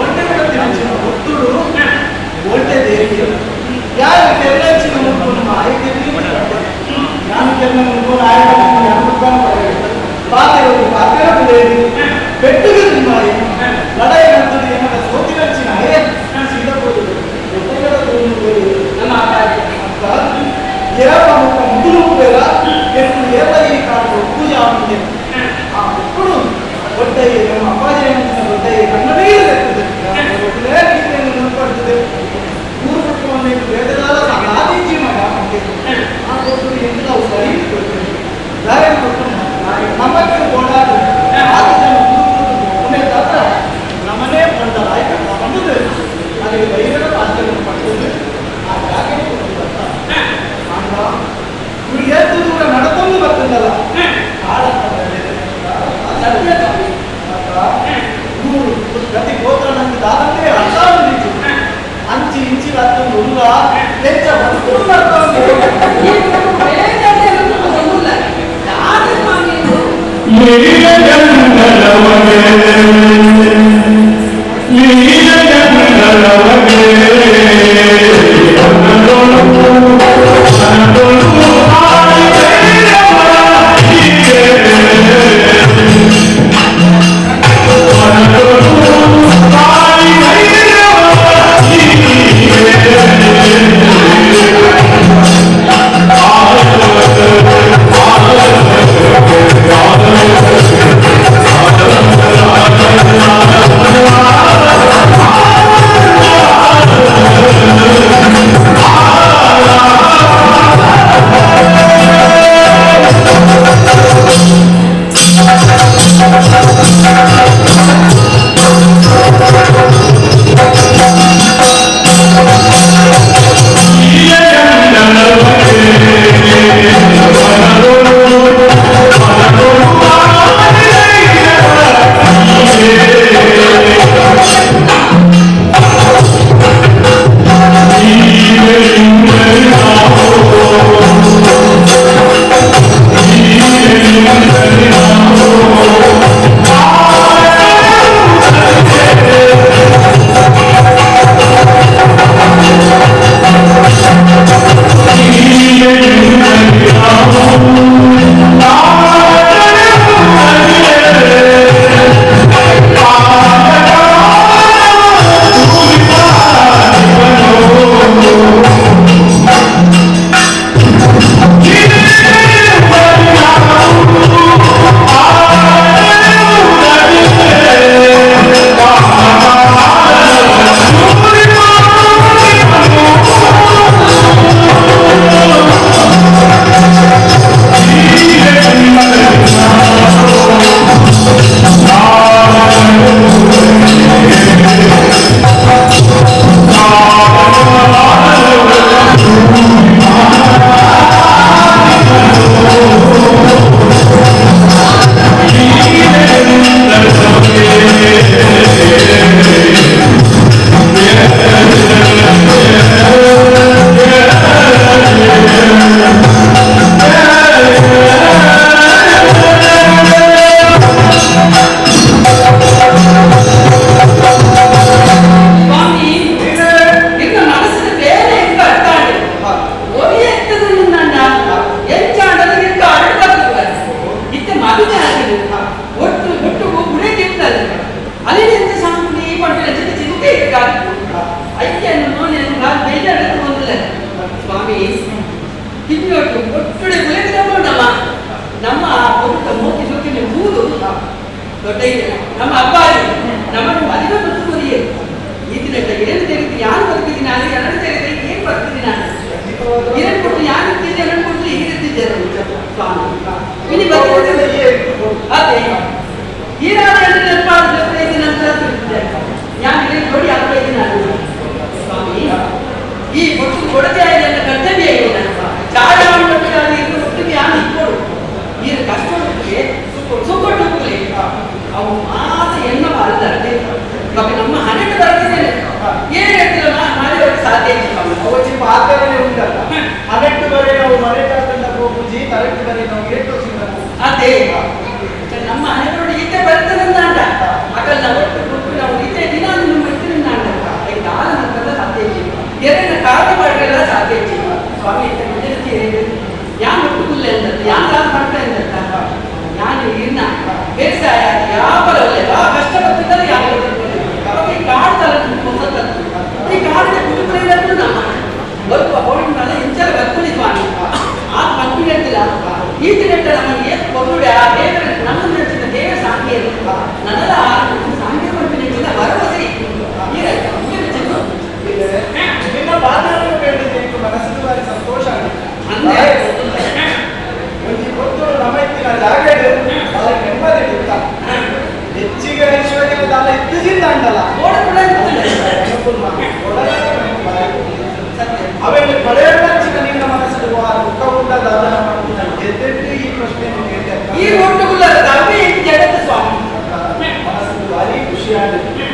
ಅನ್ಯಾಯ.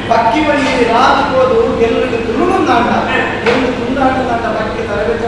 ಪಕ್ಕಿ ಒಂಜಿ ರಾತ್ ಪೋದು ಗೆಲ್ಲುಗೆ ತುಳುಂದಾಂಡ ಗೆಲ್ಲು ತುಂದಾಂಡ ಪಕ್ಕಿ ತರಬೇತಿ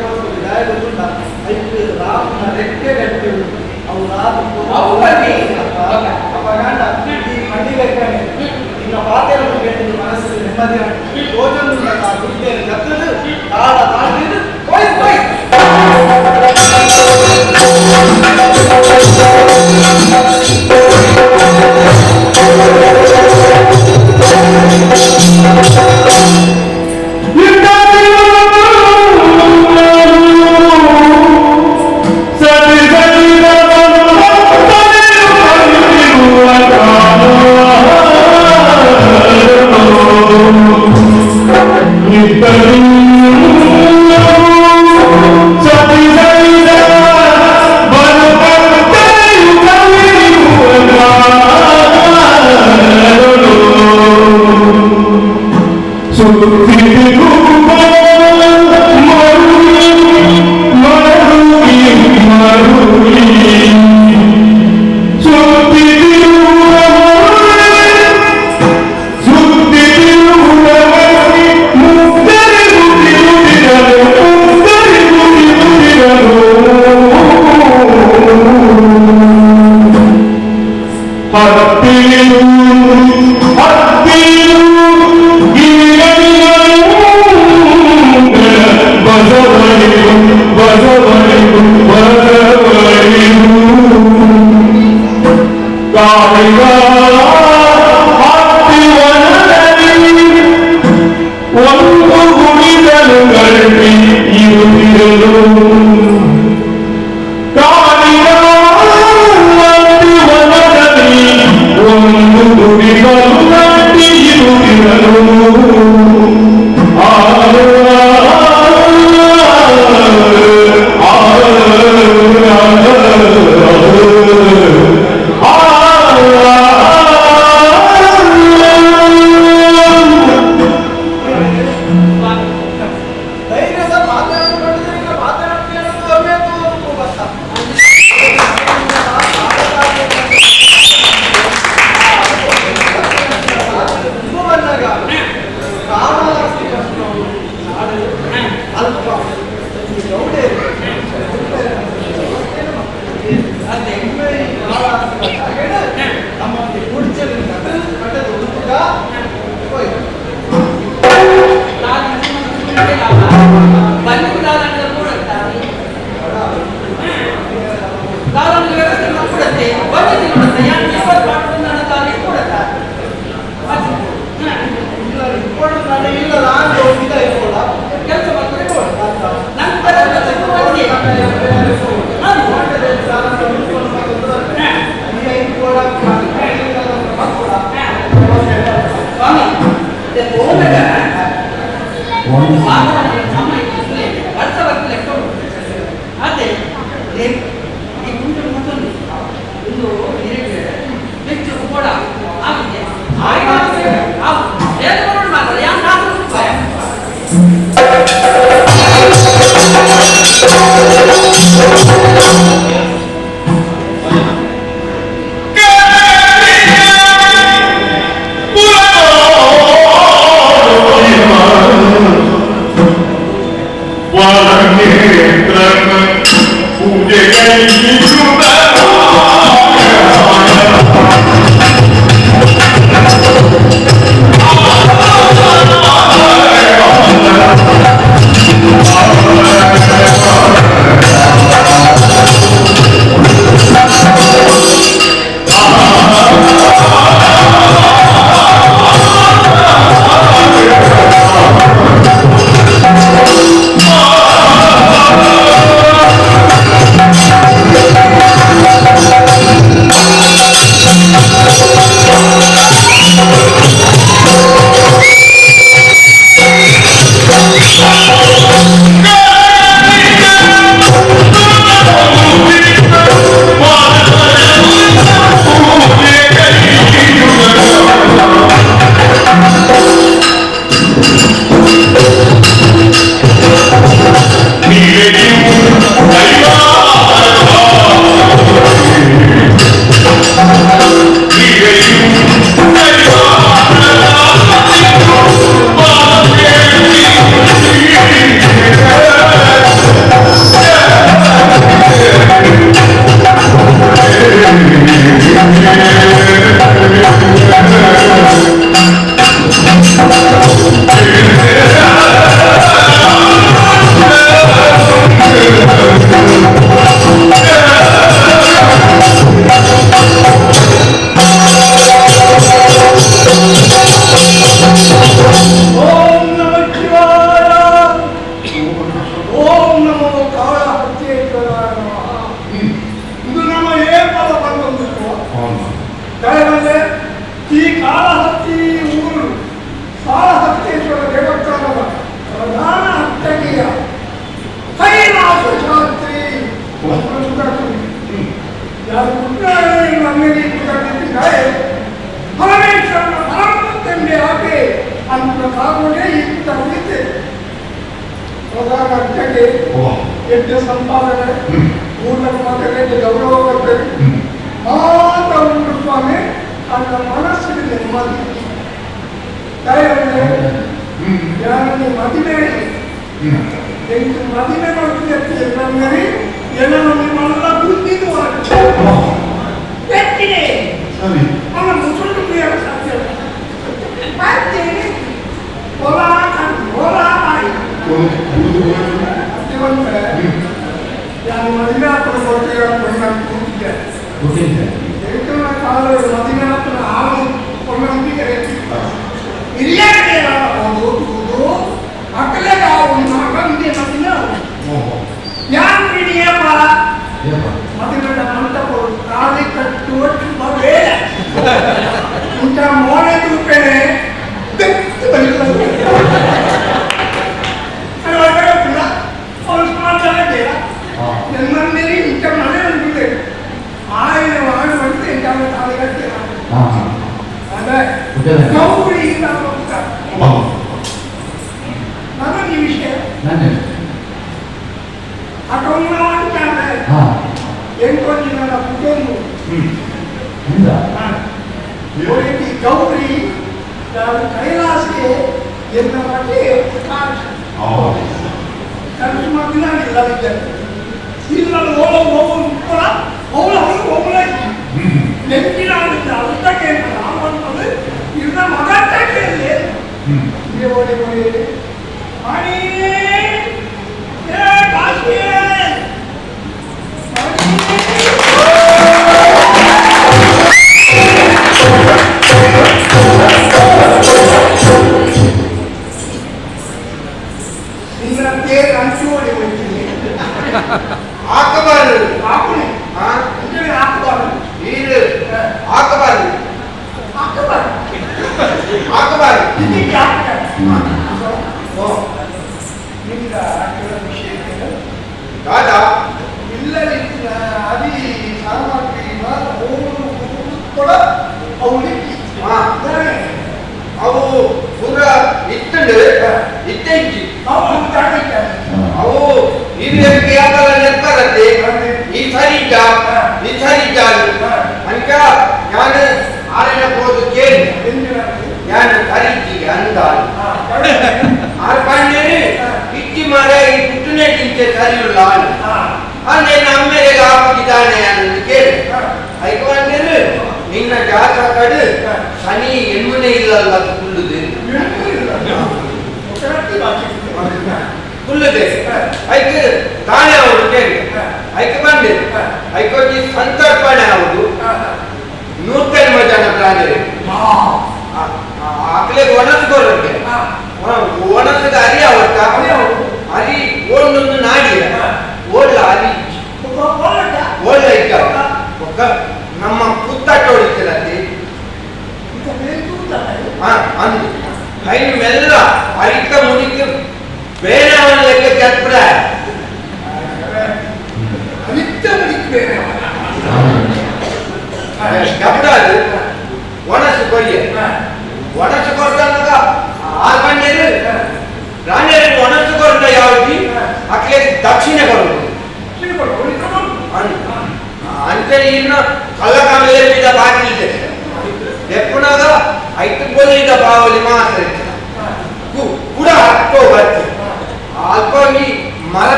ಮರ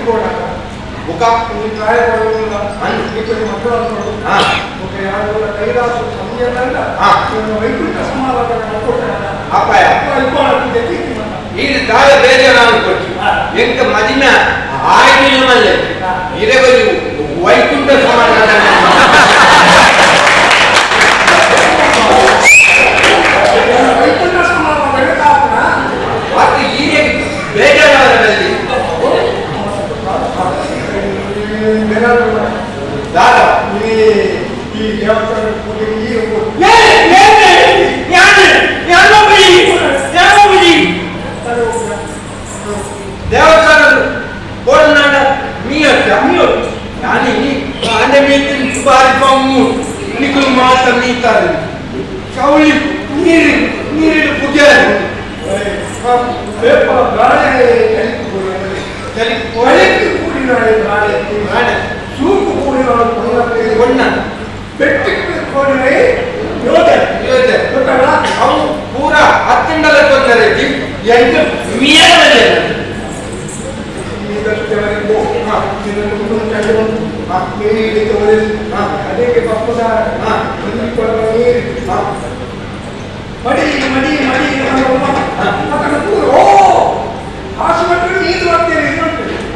ಬುಕ ಅಪ್ಪಾಯ ಇದು ದಾದ ಬೇಜಾರು ಕೊಟ್ಟು ಎಂಕ ಮದಿನ ಆಯ್ತು ಮಲ್ಲೆ ಇರಬಲಿ ವೈಕುಂಠ ಸಮಾಧಾನ ವೈಕುಂಠ ಸಮಾಧಾನ ಅದು ಹೀಗೆ ಬೇಜಾರಾದಲ್ಲಿ ದಾದ ಈ ದೇವಸ್ಥಾನ ಪೂಜೆಗೆ ಈ ದೇವಸ್ಥಾನ ಬೋರ್ನಾಡ ಮೀಯೊಟ್ಟ ನಾನು ಆನೆ ಮೀತಿನ ಬಾರಿ ಬಮ್ಮು ನಿಕುಲು ಮಾತ ಮೀತಾರೆ ಚೌಳಿ ನೀರು ನೀರಿನ ಪುಗೆ ಒಳಕ್ಕೆ ಕೂಡಿನಾಳೆ ನಾಳೆ ನಾಳೆ ಸೂಕು ಕೂಡಿನಾಳು ಒಣ್ಣ ಬೆಟ್ಟಕ್ಕೆ ಕೋಡಿನಾಳೆ ಯೋಧೆ ಯೋಧೆ. ಗೊತ್ತಲ್ಲ ಅವು ಪೂರ ಹತ್ತಿಂಡಲ ತೊಂದರೆ ಎಂಟು ಮೀಯಲ್ಲ ಅದಕ್ಕೆ ಪಪ್ಪುದಾರ ನೀರು ಮಡಿ ಮಡಿ ಮಡಿ ಓ ಆಸ್ಪತ್ರೆ ನೀರು ಬರ್ತೇನೆ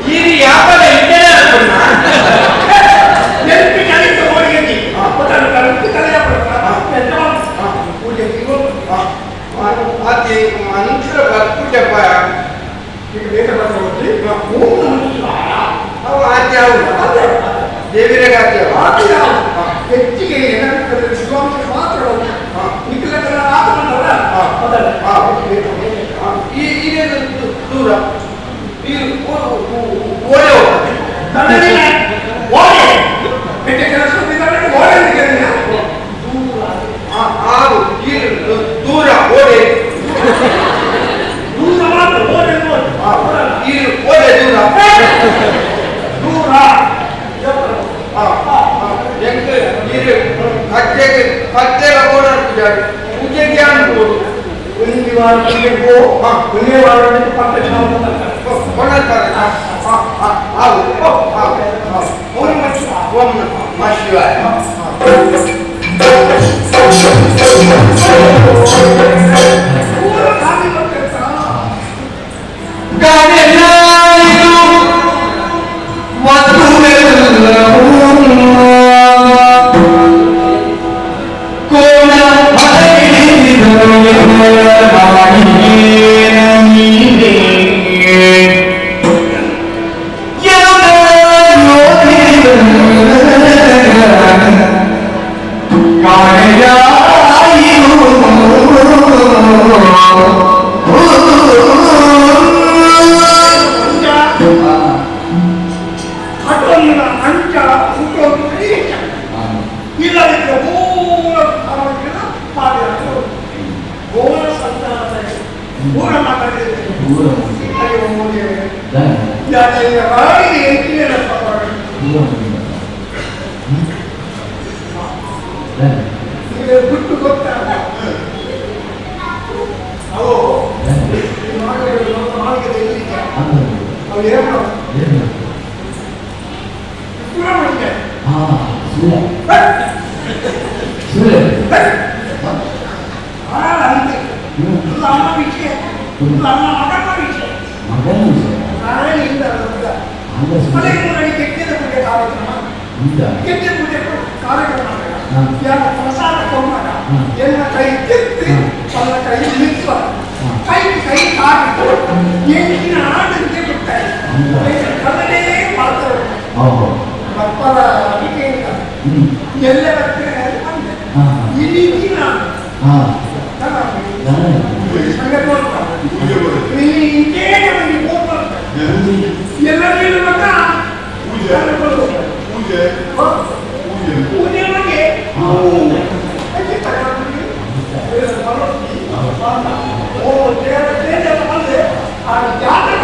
ಇದು ಯಾವಾಗ ಇದ್ದೇನೆ ನೆನಪಿ ಕಲಿತ ಹೋಳಿಗೆ ಪೂಜೆ ಅದು ಮನುಷ್ಯರ ಬರ್ಪುಜಪ್ಪ ಈಗ ಬೇಗ ಬರ್ತಾ ಅವು ಆದ್ಯ ಅವು ದೇವಿರಗ ಆದ್ಯ ಹೆಚ್ಚಿಗೆ ಏನಾಗ್ತದೆ ವಿದ್ವಾಂಸರು ಮಾತ್ರ ನಿಖಿಲಕರ ಆತ ಬಂದಲ್ಲ ಈ ಇದೇನು ದೂರ ಈ ಓಡೆ ಹೋಗ್ತದೆ ತನ್ನದೇ ಓಡೆ ಹೆಚ್ಚು ಕೆಲಸ ಓಡೆ ದೂರ ಆರು ಈ ದೂರ ಓಡೆ ದೂರ ಮಾತ್ರ ಓಡೆ ಈ ಓಡೆ ದೂರ ದೂರ ಎಂಕ್ ನೀರು ಕಚ್ಚೆಗೆ ಕಚ್ಚೆಲ ಓಡಾಡ್ತಿದ್ದಾರೆ ಪೂಜೆಗೆ ಅನ್ಬೋದು ಒಂದು ವಾರ ಪೋ ಒಂದೇ ವಾರ ಪಟ್ಟ ಕೊಡಲ್ತಾರೆ ಆವು ಓಂ ಓಂ ನಮಃ ಶಿವಾಯ. ಪೂರ ಖಾಲಿ ಬರ್ತಿರ್ತಾ ಅಂಚ ಕಟೊಂದಿನ ಅಂಚ ಹುಟ್ಟೊಂದು ಈಚ ಇಲ್ಲದಿದ್ದರೆ ಪೂರ ಸಾರ್ವಜನಿಕ ಪಾದಯಾತ್ರೆ ಗೋರ ಸಂಚಾರ ಪೂರ ಮಾತಾಡಿದ್ರೆ ಅಯ್ಯೋ ಮೋದಿಯವರೇ, ಯಾಕೆ ರಾಣಿಗೆ ಎಂಟಿನ ಗುಟ್ಟು ಗೊತ್ತಾ ಅವು ಮಾರ್ಗದ ಎಲ್ಲಿದೆ ಅವ್ರು ಏನು ಪೂರ ಮಾಡಿದ್ದಾರೆ. ಅಮ್ಮ ವಿಷಯ ಅಮ್ಮ ಮಗನ ವಿಷಯ ಮನೆಗೆ ಕೆಟ್ಟಿದ ಪೂಜೆ ಕಾರ್ಯಕ್ರಮ ಕೆಟ್ಟ ಪೂಜೆ ಕಾರ್ಯಕ್ರಮ ಯಾರ ಪ್ರಸಾದ ಕೊಮ್ಮಾಗ ಎಲ್ಲ ಕೈ ಕೆತ್ತಿ ತನ್ನ ಕೈ ನಿಲ್ಲಿಸುವ ಕೈ ಕೈ ಕಾಟಿಟ್ಟು ಎಂಟಿನ ಆಡಂತೆ ಬಿಡ್ತಾರೆ ಕನ್ನಡೇ ಮಾಡ್ತಾರೆ ಬಪ್ಪರ ಅಡಿಕೆ ಎಲ್ಲ ಬರ್ತಾರೆ ಇಲ್ಲಿ ಪೂಜೆ ಪೂಜೆ ಪೂಜೆ ಬಗ್ಗೆ ಓ ದೇವರ ಆ ಜಾತ್ರೆ.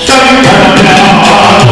Shankar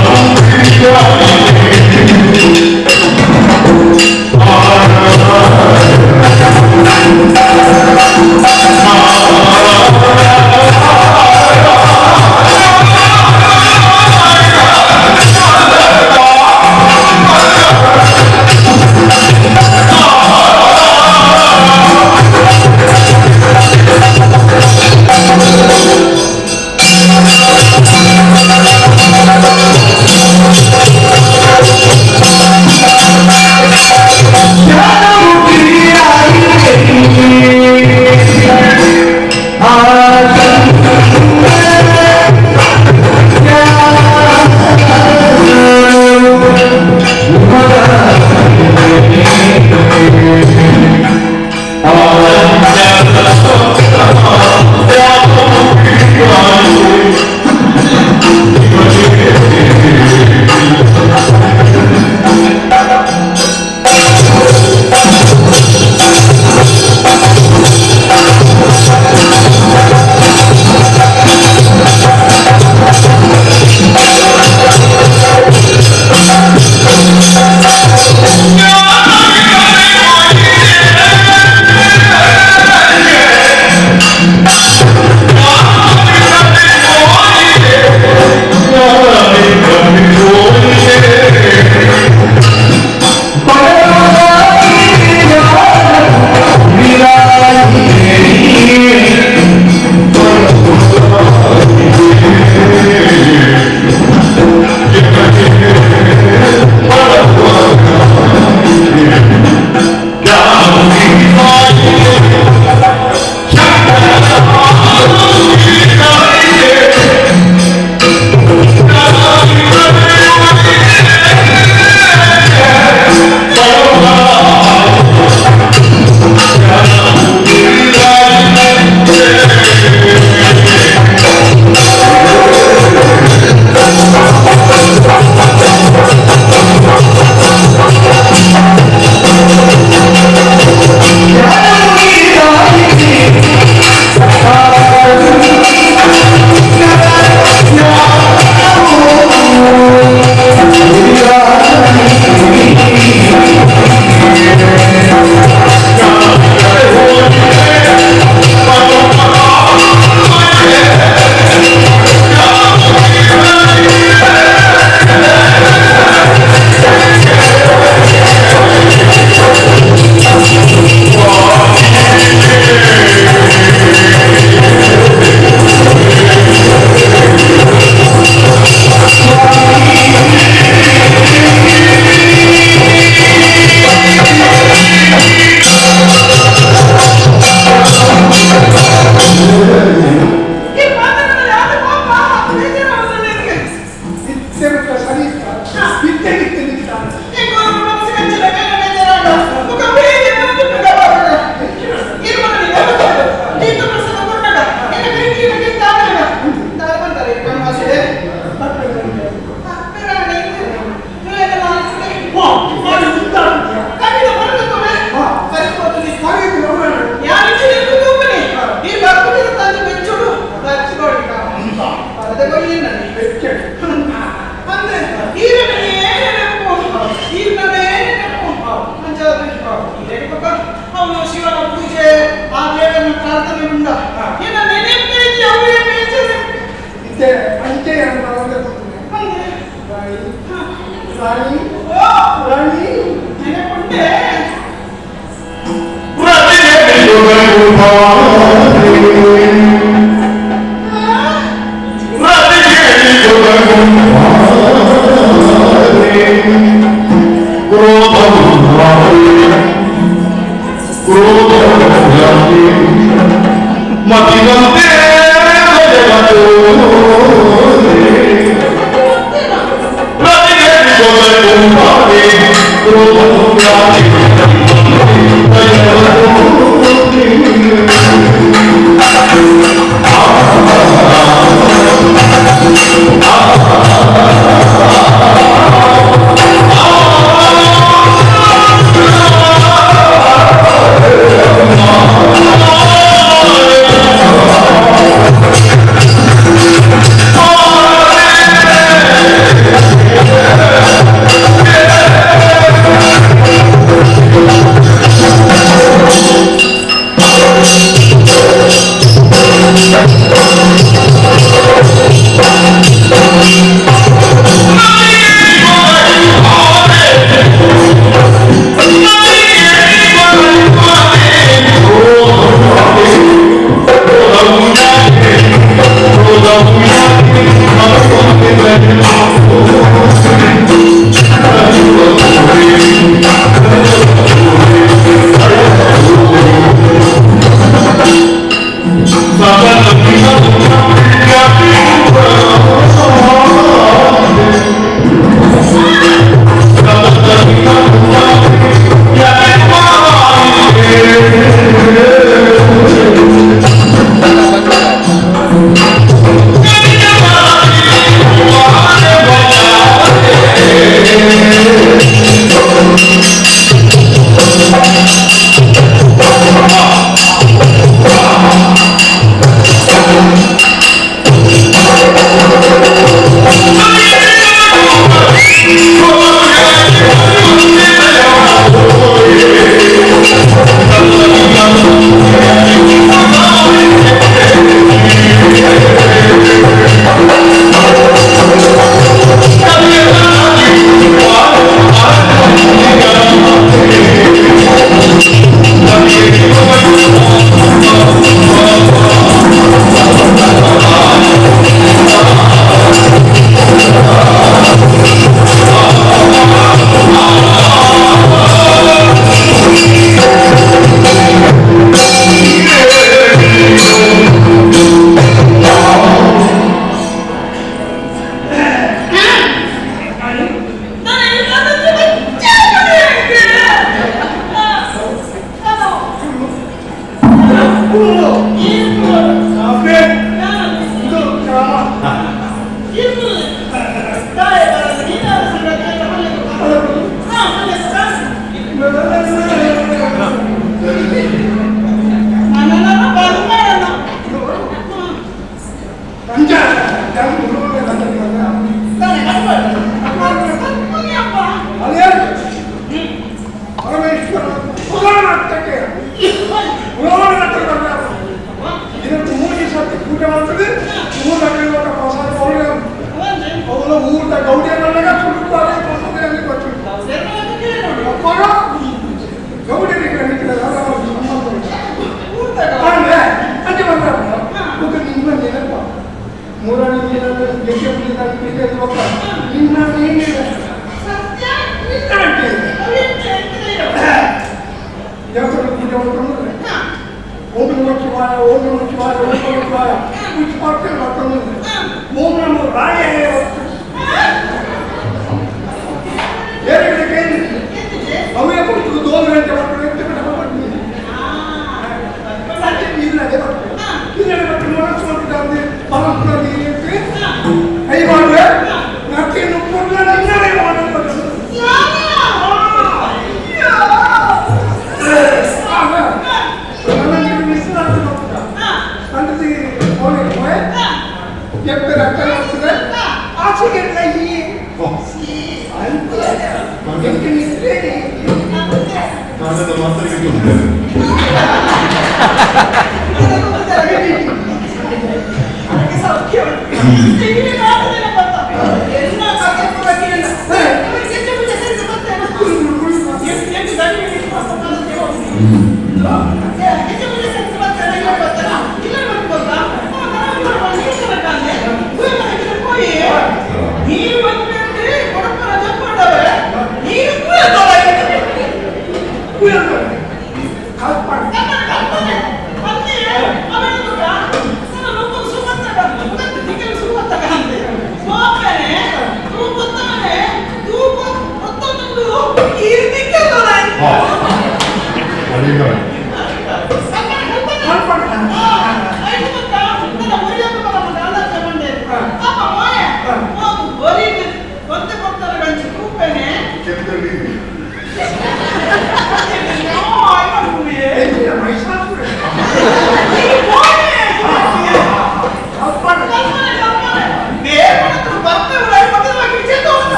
ರಾಣಿ ರಾಣಿ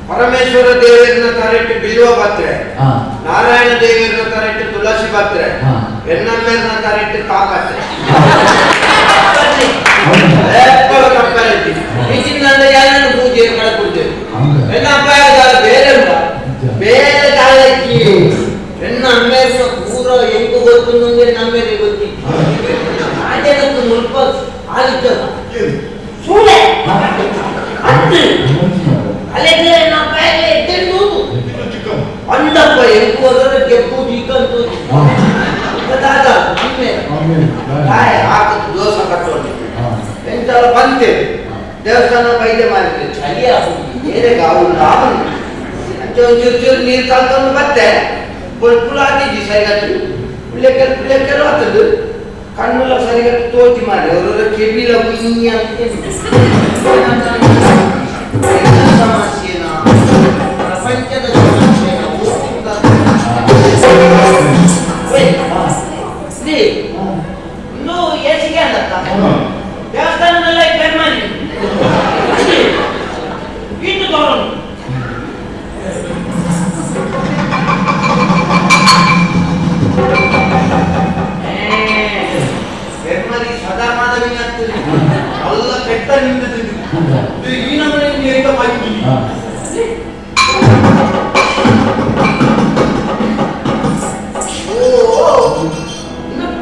Parameshwara ದೇವರನ್ನ ತರಟ್ಟು ಬಿಲ್ವ ಪತ್ರೆ, ನಾರಾಯಣ ದೇವರನ್ನ ತರಟ್ಟು ತುಳಸಿ ಪತ್ರೆ, ಎನ್ನಮ್ಮೆರ್ನ ತರಟ್ಟು ತಾಪತ್ರೆ. ಪೂಜೆ ಬಂತೆ ದೇವಸ್ಥಾನ ಬೈದೆ ಮಾಡಿದ್ರೆ ಚಳಿ ಆಗುದು ಬೇರೆ ಗಾವು ಆಗುದು ಅಂಚೆ ಒಂಚೂರು ಚೂರು ನೀರು ಕಲ್ಕೊಂಡು ಬತ್ತೆ ಪುಲ್ ಆತಿದ್ವಿ ಸರಿಗಟ್ಟು ಪುಳ್ಳೆಕೆರೆ ಪುಳ್ಳೆಕೆರೆ ಆಗ್ತದೆ ಕಣ್ಣುಲ್ಲ ಸರಿಗಟ್ಟು ತೋಚಿ ಮಾಡಿ ಅವರ ಕೆಬಿಲ ಕುಯ್ಯಿ ಅಂತ ಸಮಸ್ಯೆನ ಪ್ರಪಂಚದ ಸಮಸ್ಯೆನ ಇನ್ನು ಏಸಿಗೆ ಅಲ್ಲಕ್ಕ ದೇವಸ್ಥಾನದಲ್ಲ ಪೆರ್ಮಾನಿ ಇಟ್ಟು ತಗೊಂಡು ಪೆರ್ಮಾನಿ ಸದಾ ಮಾದವಿ ಆಗ್ತದೆ ಅಲ್ಲ ಕೆಟ್ಟ ನಿಂತದ್ದು ಈ ನಮ್ಮನೆ ಎಂತ ಬಾಕಿ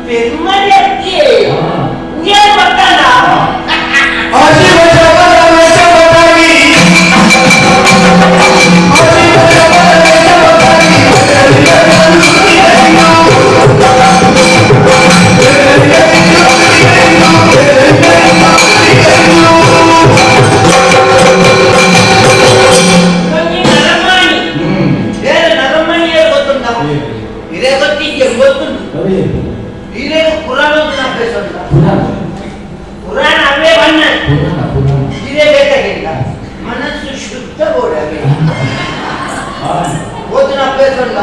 ಪೆರ್ಮಾನಿ ಅತ್ತಿ ಏನು ಬರ್ತಾನ ಇದೇ ಗೊತ್ತಿದ್ದೆ ಗೊತ್ತುಂಟು ಇದೇ ಪುರಾಣ ಪುರಾಣ ಅವೇ ಬಣ್ಣ ಇದೇ ಬೇಕಾಗಿಲ್ಲ ಮನಸ್ಸು ಶುದ್ಧ ಬೋಡವೇ ಓದಿನ ಅಭ್ಯಾಸ ಉಂಟ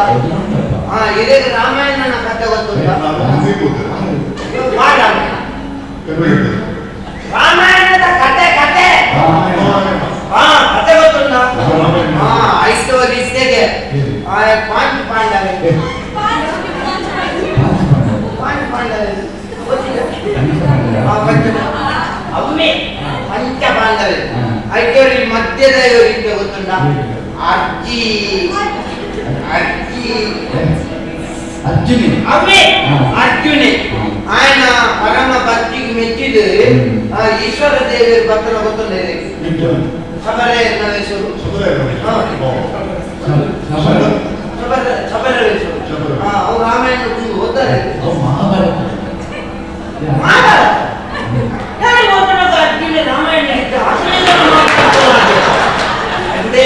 ಹಾ ಇದೇ ರಾಮಾಯಣನ ಕಥೆ ಗೊತ್ತುಂಟ ರಾಮಾಯಣದ ಕಥೆ ಕಥೆ ಹಾ ಕಥೆ ಗೊತ್ತುಂಟ ಹಾ ಐದು ಇದ್ದೆಗೆ ಪಾಂಚ ಪಾಂಡವೆ ಪಾಂಚ ಪಾಂಡವೆ ಅವೇ ಪಂಚ ಪಾಂಡವೆ ಐದೋರಿ ಮಧ್ಯದ ಇದ್ದೆ ಗೊತ್ತುಂಟ ಅರ್ಜಿ ಅರ್ಜಿ ಅರ್ಜುನಿ ಅವೇ ಅರ್ಜುನೆ ఆయన ಪರಮ ಭಕ್ತಿಗೆ ಮೆಚ್ಚಿದ ಈಶ್ವರ ದೇವಿಯ ಭಕ್ತನ ಗೊತ್ತುಂಟ ಸಬರ ಹೆಸರು ಸಬರ ಹೆಸರು ಅವ್ರು ರಾಮಾಯಣ ಓದ್ತಾರೆ ಮಹಾಭಾರತ ಅರ್ಜುನ ರಾಮಾಯಣ అంటే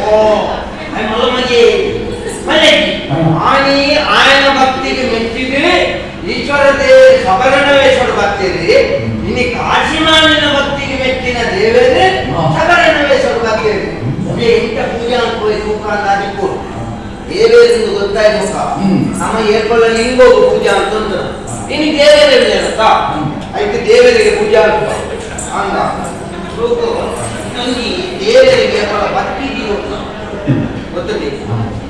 ఓ ಆನಿ ఆయన ಭಕ್ತಿಗೆ ಮೆಚ್ಚಿದ ಈಶ್ವರ ದೇವ ಸಬರಣವೇಶ್ವರ ಭಕ್ತಿರಿ ಇನ್ನು ಕಾಶಿಮಾನಿನ ಭಕ್ತಿಗೆ ಮೆಚ್ಚಿನ ದೇವರೇ ಸಬರಣವೇಶ್ವರ ಭಕ್ತಿರಿ ಇಂಥ ಪೂಜೆ ಅನ್ಕೋಯ್ ಮುಖ ಅಂತ ಅದಕ್ಕೂ ದೇವೇರಿಂದ ಗೊತ್ತಾಯ್ತು ಮುಖ ನಮ್ಮ ಏರ್ಕೊಳ್ಳ ಲಿಂಗೋಗು ಪೂಜೆ ಅಂತ ಇನ್ನು ದೇವರಲ್ಲಿ ಅಂತ ಐತೆ ದೇವರಿಗೆ ಪೂಜೆ ಅಂತ ಅಂದ ಇಲ್ಲಿ ದೇವರಿಗೆ ಏರ್ಕೊಳ್ಳ ಭಕ್ತಿ ಗೊತ್ತಿದೆ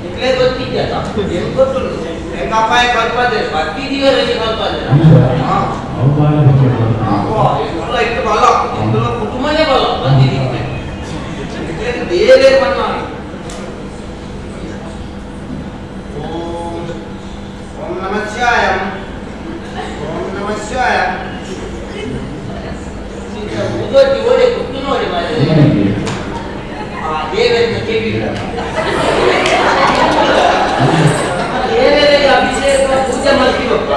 ಇಟ್ಲೇ ಗೊತ್ತಿದ್ಯಾ ಏನ್ ಗೊತ್ತುಂಟು ಹೆಂಗಪ್ಪಾಯ ಕಲ್ಪಾದ್ರೆ ಭಕ್ತಿ ದೇವರಲ್ಲಿ ಕಲ್ಪಾದ್ರೆ ಎಲ್ಲ ಇಟ್ಟು ಬಲ್ಲ ಇಂದುಲ ಕುಟುಂಬನೇ ಬಲ್ಲ ಬಂದಿದ್ದೀನಿ ದೇವರೇ ಬಣ್ಣ ಓಂ ಓಂ ನಮಃ ಶಿವಾಯ ಓಂ ನಮಃ ಶಿವಾಯ ಉದೋತಿ ಓಡೆ ಕುತ್ತು ನೋಡಿ ಮಾರೆ ಆ ದೇವರನ್ನ ಕೇಳಿಲ್ಲ ದೇವರಿಗೆ ಅಭಿಷೇಕ ಪೂಜೆ ಮಾಡ್ತೀವಪ್ಪ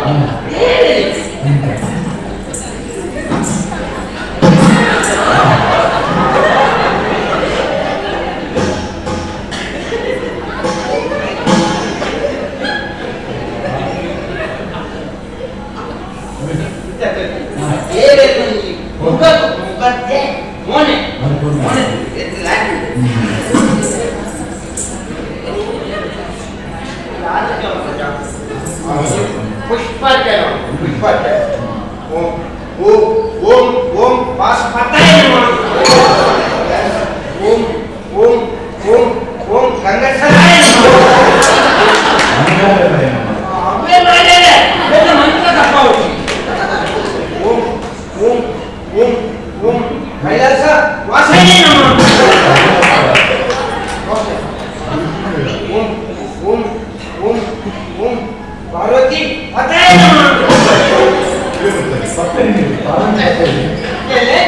ದೇವರಿಗೆ ಮುಖಕ್ಕೆ ಮೋನೆ ಮೋನೆ ಪುಷ್ಪಾರ್ಚನೆ ಪುಷ್ಪಾರ್ಚನೆ ಓಂ ಓಂ ಓಂ ಓಂ ವಾಸ್ಪತಾಯ ನಮಃ ಓಂ ಓಂ ಓಂ ಓಂ ಗಂಗಸರಾಯ ನಮಃ ಅವೇ ಮಾಡ್ಯಾರೆ ಎಲ್ಲ ಮಂತ್ರ ತಪ್ಪಾವು ಓಂ ಓಂ ಓಂ ಓಂ ಕೈಲಾಸ ವಾಸಾಯ ನಮಃ ಓಂ ಓಂ ಓಂ ಓಂ ಪಾರ್ವತಿ ಪತಾಯ ನಮಃ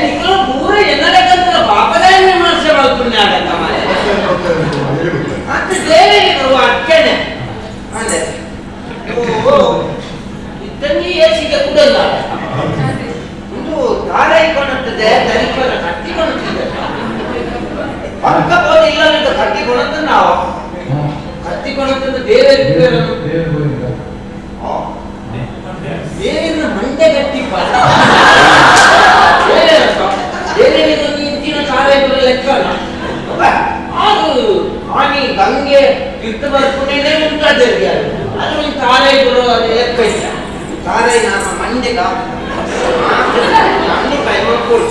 ನಿಖಲು ಪೂರ ಎನ್ನಲಕ್ಕಂತ ಪಾಪದಾಯ ವಿಮರ್ಶೆ ಮಾಡ್తున్నాಡಕ್ಕ ಮಾರೆ ಅಂತ ದೇವರಿಗೆ ಬರುವ ಅರ್ಚನೆ ಅಂದ್ರೆ ಇತ್ತಂಗಿ ಏಸಿಗೆ ಕುಡಲ್ಲ ಒಂದು ದಾರ ಇಕ್ಕೊಂಡಂತದೆ ಅಕ್ಕ ಇಲ್ಲ ಅಂತ ಕತ್ತಿ ಕೊಣತ್ತ ನಾವು ಕತ್ತಿ ಕೊಣತ್ತಂದು ದೇವೇರ ದೇವರ ಮಂಡೆ ಗಟ್ಟಿ ದೇವರಿಗೆ ಇಂಚಿನ ಸಾವಿರ ಲೆಕ್ಕ ಅಲ್ಲ ಅದು ಆನಿ ಗಂಗೆ ತೀರ್ಥ ಬರ್ಪುನೇ ಉಂಟಾದ ಅದು ತಾರೈ ಬರೋ ಅದು ಲೆಕ್ಕ ಇಲ್ಲ ತಾರೈ ನಮ್ಮ ಮಂಡೆಗ ನಮ್ಮ ಟೈಮ್ ಕೊಡು.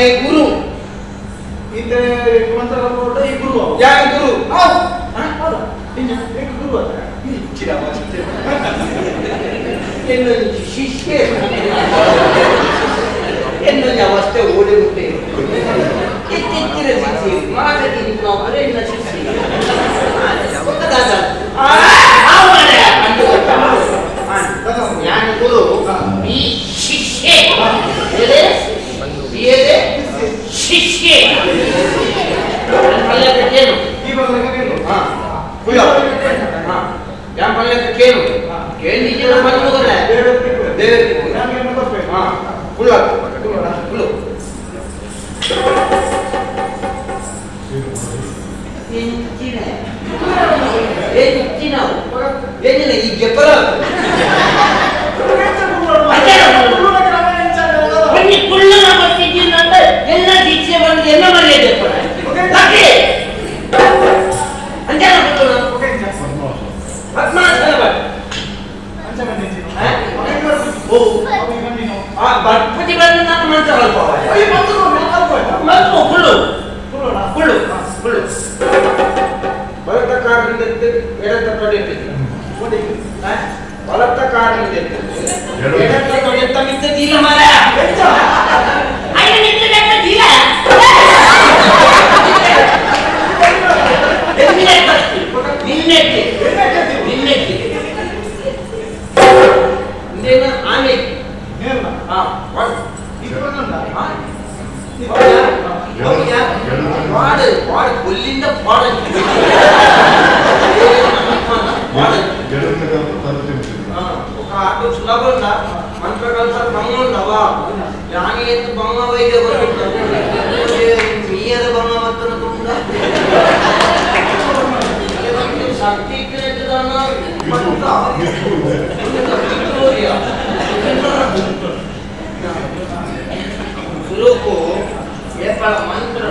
ಯಾನೇ ಗುರು ಈತ ಮಂತ್ರ ಈ ಗುರು ಯಾನ್ ಗುರು ಹೌದು ಗುರು ಅಲ್ಲ എന്നൊരു ശിഷ്യ എന്നൊരു അവസ്ഥ ഓടി മുട്ടേ ಎತ್ತೆತ್ತಿರ ಶಿಕ್ಷೆ ಮಾಗದಿ ಎನ್ನ ಶಿಕ್ಷೆ ഞാൻ ഗുരു ഈ ಶಿಷ್ಯ ಶಿಷ್ಯ ಕೇಳು ಯಾನ್ ಪಲ್ಯಕ್ಕೆ ಕೇಳು ಕೇಳಿದ್ದೀರ ಬಂದ್ರೆ ದೇವರಿಗೆ ಕುಳ್ಳು ಕುಳ್ಳು ಎಂಚಿನ ಎಂಚಿನ ಎಂಜಿನ ಈ ಜಪರ ಕುಳ್ಳುನ ಬರ್ತಿದ್ದೀನಂದ್ರೆ ಎಲ್ಲ ದೀಕ್ಷೆ ಬಂದು ಎಲ್ಲ ಮರ್ಯಾದೆ ಅಂಜನ ಪದ್ಮಾಸನ ಬರ್ಪತಿ ಬಂದು ನಾನು ಮಂತ್ರ ಅಲ್ಪ ಕುಳ್ಳು ಕುಳ್ಳು ಕುಳ್ಳು ಬಲತ್ತ ಕಾರಿನಿಂದ ಎಡತ್ತ ತೊಡೆ ಬಲತ್ತ ಕಾರಿನಿಂದ ಎಡತ್ತ ತೊಡೆತ್ತ ಮಿತ್ತದಿಲ್ಲ ಮಾರ ಮಿತ್ತದಿಲ್ಲ ನಿನ್ನೆತ್ತಿ ನಿನ್ನೆತ್ತಿ ಇಂದೇನ ಆನೆ ಪಾಡು ಪಾಡು ಕೊಲ್ಲಿಂದ ಪಾಡು ఒక ఆటో సులభం మంత్ర కల్స బొమ్మ ఉండవా యాని ఎత్తు బొమ్మ వైద్య మీయద బొమ్మ మత్తన తుండ శక్తి ಸುಲೋಕು ಏಪಳ ಮಂತ್ರ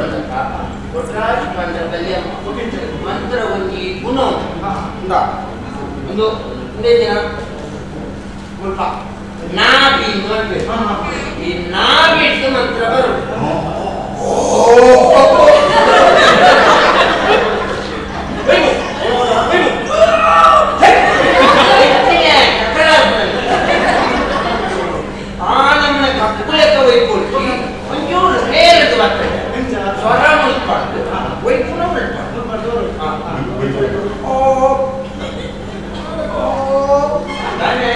ಕೊಟ್ರಾಜ್ ಮಂತ್ರ ಬಲ್ಯ ಮಂತ್ರ ಒಂಜಿ ಗುಣ ಉಂಡ ಒಂದು ಒಂದೇ ದಿನ ಮುಲ್ಪ ನಾಭಿ ನೋಡ್ಬೇಕು ಈ ನಾಭಿ ಇಟ್ಟು ಮಂತ್ರ ಬರು ಆ ನಮ್ಮನ್ನ ಕಕ್ಕುಲೆಕ್ಕ ಒಯ್ಕೊಳ್ತಿ ಒಂಚೂರು ಹೇರದು ಬರ್ತದೆ ಸ್ವರ ಮುಳ್ಪಾಡ್ದು ಒಯ್ಪುನ ಮುಳ್ಪಾಡ್ದು ತಾನೆ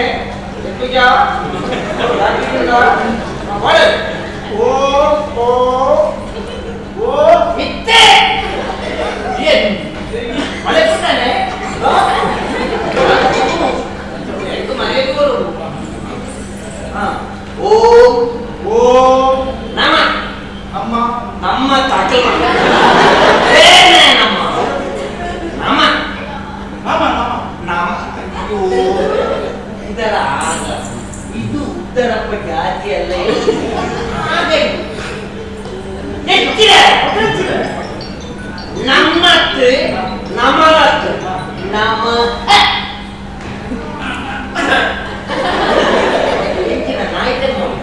ಎತ್ತುಜಾ ಓ ಓ ಓ ಮಿತ್ತೆ ಮಳೆ ಕೊಟ್ಟಾನೆ ಮನೆಗೆ ಬರುವುದು ಓಂ ಓಂ ನಮ ನಮ್ಮ ನಮ್ಮ ತಾಕಲ್ ನಮ್ಮ ನಮ ನಮ ನಮ ನಮ ಅಯ್ಯೋ ಇದರ ಆಗ ಇದು ಉತ್ತರಪ್ಪ ಜಾತಿ ಅಲ್ಲ ಹಾಗೆ ಹೆಚ್ಚಿನ ನಮ್ಮತ್ತು ನಮಲತ್ತು ನಮ ಹೆಚ್ಚಿನ ನಾಯ್ಕ ನೋಡಿ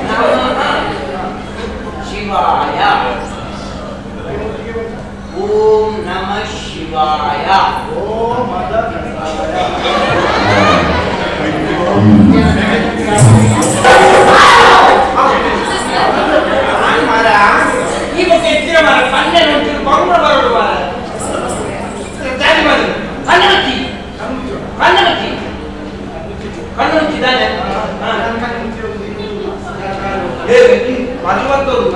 ನಮಃ ಶಿವಾಯ ಓಂ ನಮಃ ಶಿವಾಯ ಓಂ ಮದ ಮಾರ ಈ ಬಗ್ಗೆ ಎತ್ತಿರ ಮಾರ ಪನ್ನೆ ಉಂಟು ಬಂಗ್ರ ಬರೋಡು ಮಾರ ದಾರಿ ಮಾರು ಕಣ್ಣು ಮುಚ್ಚಿ ಕಣ್ಣು ಮುಚ್ಚಿ ಕಣ್ಣು ಮುಚ್ಚಿದ್ದಾನೆ ಮದುವತ್ತೋರು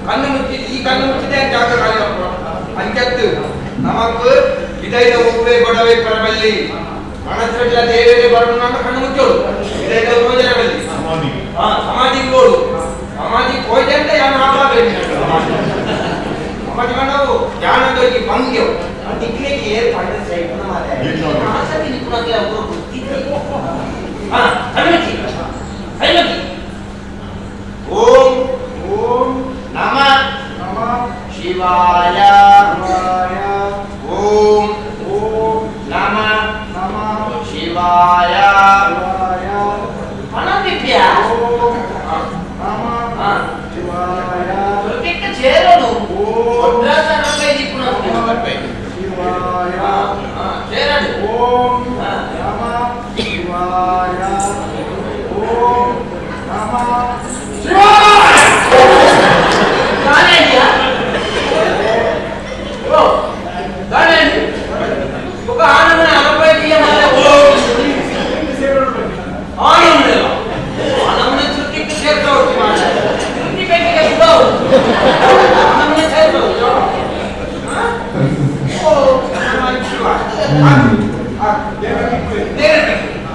ಕಣ್ಣು ಮುಚ್ಚಿ ಈ ಕಣ್ಣು ಮುಚ್ಚಿದೆ ಜಾಗ ಖಾಲಿ ಅಂಚತ್ತು ನಮಕ್ ಇದೈದ ಒಬ್ಬೇ ಗೊಡವೆ ಪರಬಲ್ಲಿ ಮನಸ್ಸಲ್ಲ ದೇವರೇ ಬರೋಣ ಅಂತ ಕಣ್ಣು ಮುಚ್ಚೋಡು ಇದೈದ ರೋಜನ ಬಲ್ಲಿ ಸಮಾಧಿ ಹೋಡು ಸಮಾಧಿ ಹೋಯ್ತೆ ಅಂತ ಯಾನು ಆಪಾಬೇಕು ಸಮಾಧಿ ಮಾಡವು ಜ್ಞಾನದೊಂದು ಭಂಗ್ಯವು ದಿಕ್ಕಿಗೆ ಏರ್ ಪಂಡ ಸೈಡ್ ಮಾರೆ ಆಸಕ್ತಿ ನಿಪುಣಕ್ಕೆ ಅವರು ಗೊತ್ತಿದ್ದೆ ಕಣ್ಣು ಮುಚ್ಚಿ ಕಣ್ಣು ಮುಚ್ಚಿ ಓಂ ಓಂ ನಮ ನಮ ಶಿವಾಯ ಶಿವಾಯ ಓಂ ಓಂ ನಮ ನಮ ಶಿವಾಯ ಶಿವಾಯ ಪಣ ದಿವ್ಯಾ ಓಂ ನಮ ಹಾ ಶಿವಾಯ ಶಿವಾಯ. ಓಂ ನಮಃ ಶಿವಾಯ. ಓಂ ನಮಃ ಶಿವಾಯ.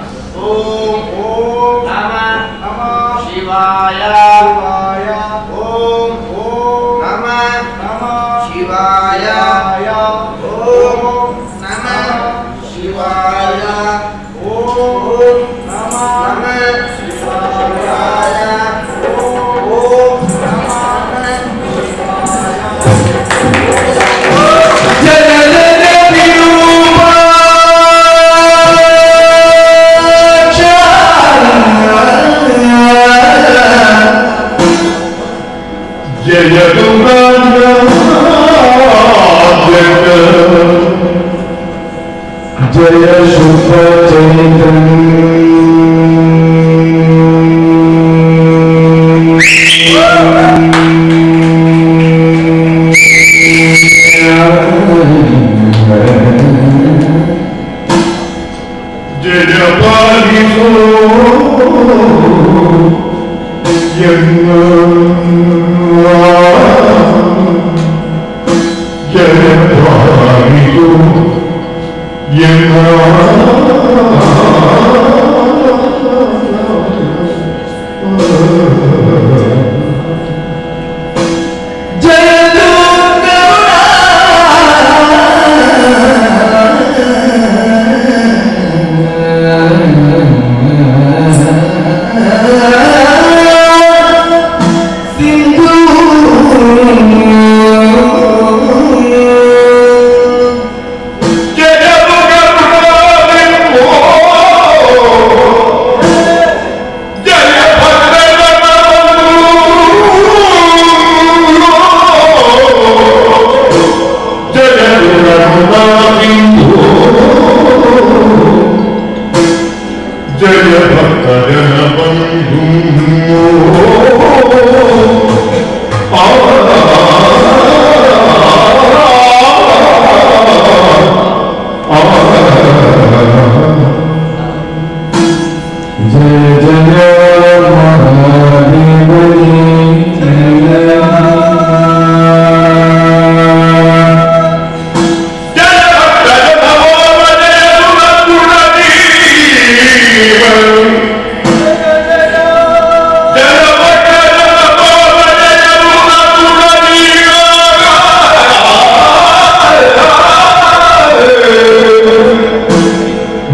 ಓಂ ಓಂ ನಮಃ ನಮಃ ಶಿವಾಯ. ಶಿವಾಯ. ಓಂ ಓಂ ನಮಃ ನಮಃ ಶಿವಾಯ. ಶಿವಾಯ. ಓಂ ನಮಃ ಶಿವಾಯ. ಓಂ ನಮಃ ನಮಃ ಶಿವಾಯ. ಶಿವಾಯ. ಓಂ ಓಂ ನಮಃ ಜಯ ಜಯ ಶುಭ ಚೈತನ್ಯ ಜಯ ಪಾಲಿಸೋ ಜಯ ಪಾಲಿಸೋ ಜಯ ಭಕ್ತಜನ ಬಂಧು. ಜಯ ಜಯ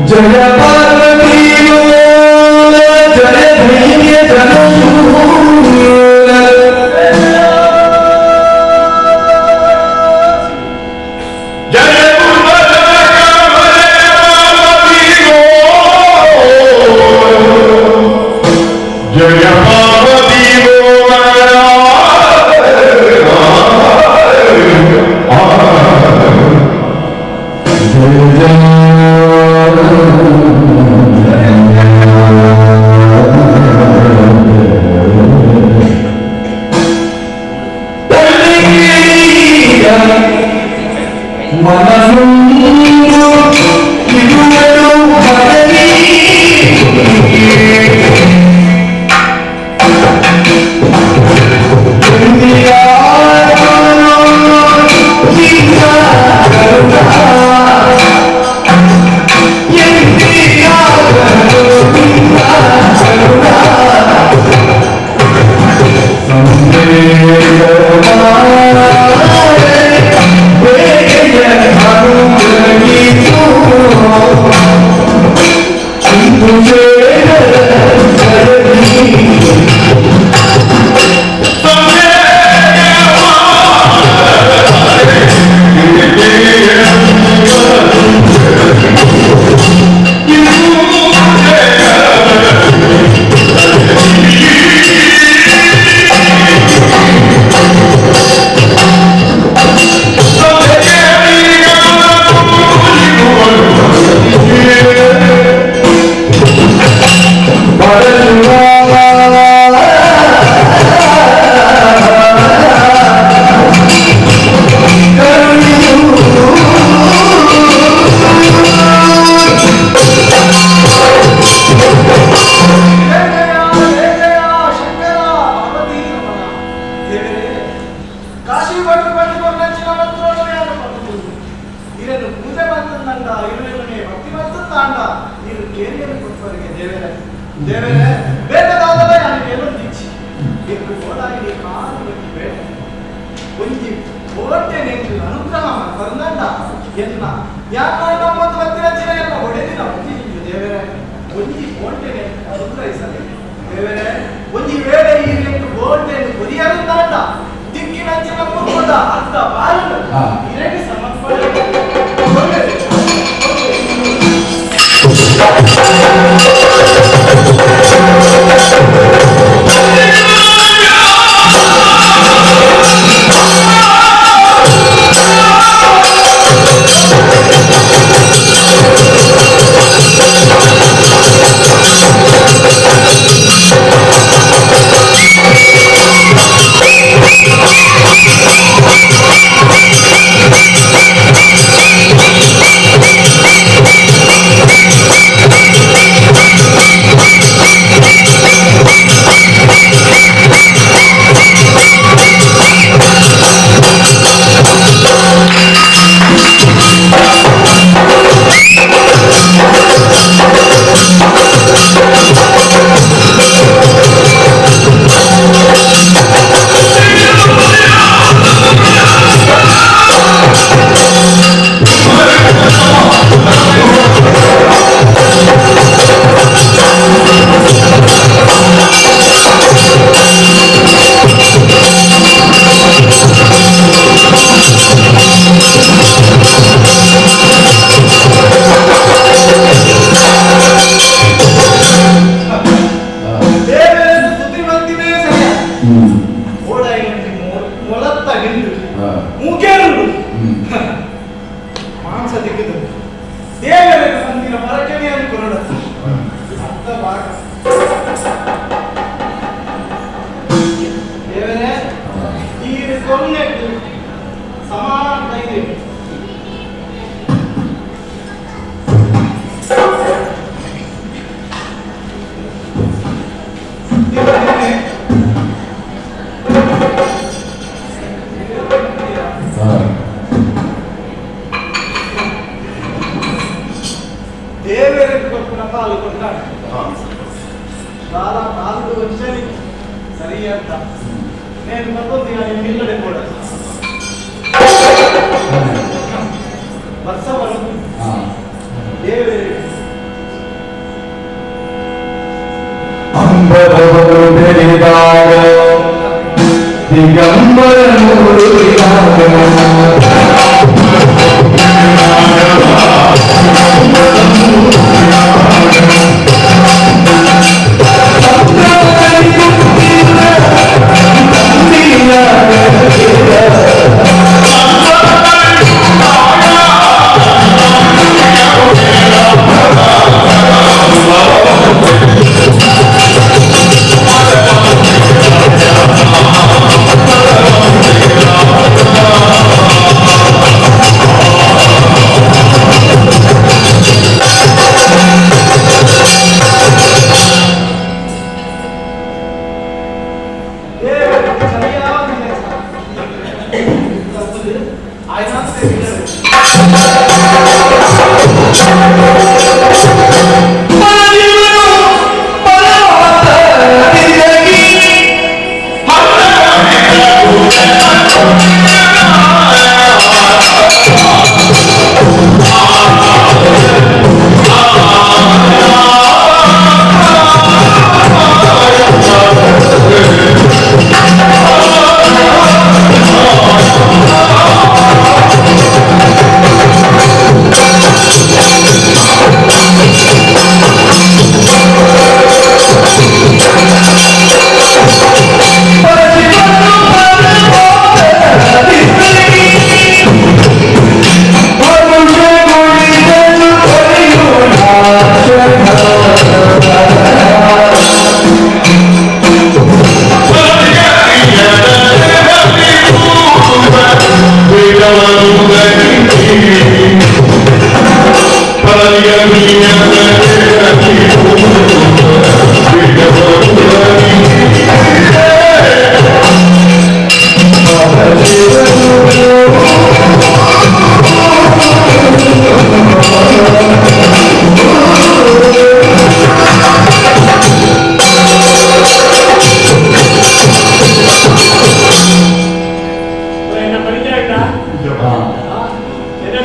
ಜಯ ಪಾರ್ವತಿ ಜಯ ಧೈರ್ಯ ಜಯ ಜಯ ಪಾರ್ವತಿ. ಜಯ. ಬೋಟೆ ನಿಂತು ಅನುಗ್ರಹ ಕರುಣಂಡ ಎನ್ನ ಯಾಕ ನಮ್ಮ ಭಕ್ತಿರಚನೆ ಎಲ್ಲ ಒಡೆದಿನ ಬುದ್ಧಿ ದೇವರೇ ಒಂಜಿ ಬೋಟೆ ಅನುಗ್ರಹಿಸಲಿ ದೇವರೇ ಒಂಜಿ ವೇಳೆ ಈ ಲೆಕ್ಕ ಬೋಟೆ ಕೊರಿಯರಿಂದಾಂಡ ದಿಕ್ಕಿನಂಚಿನ ಮುರ್ಕೊಂಡ ಅರ್ಧ ಬಾರನು ಇರಗಿ ಸಮರ್ಪಣೆ.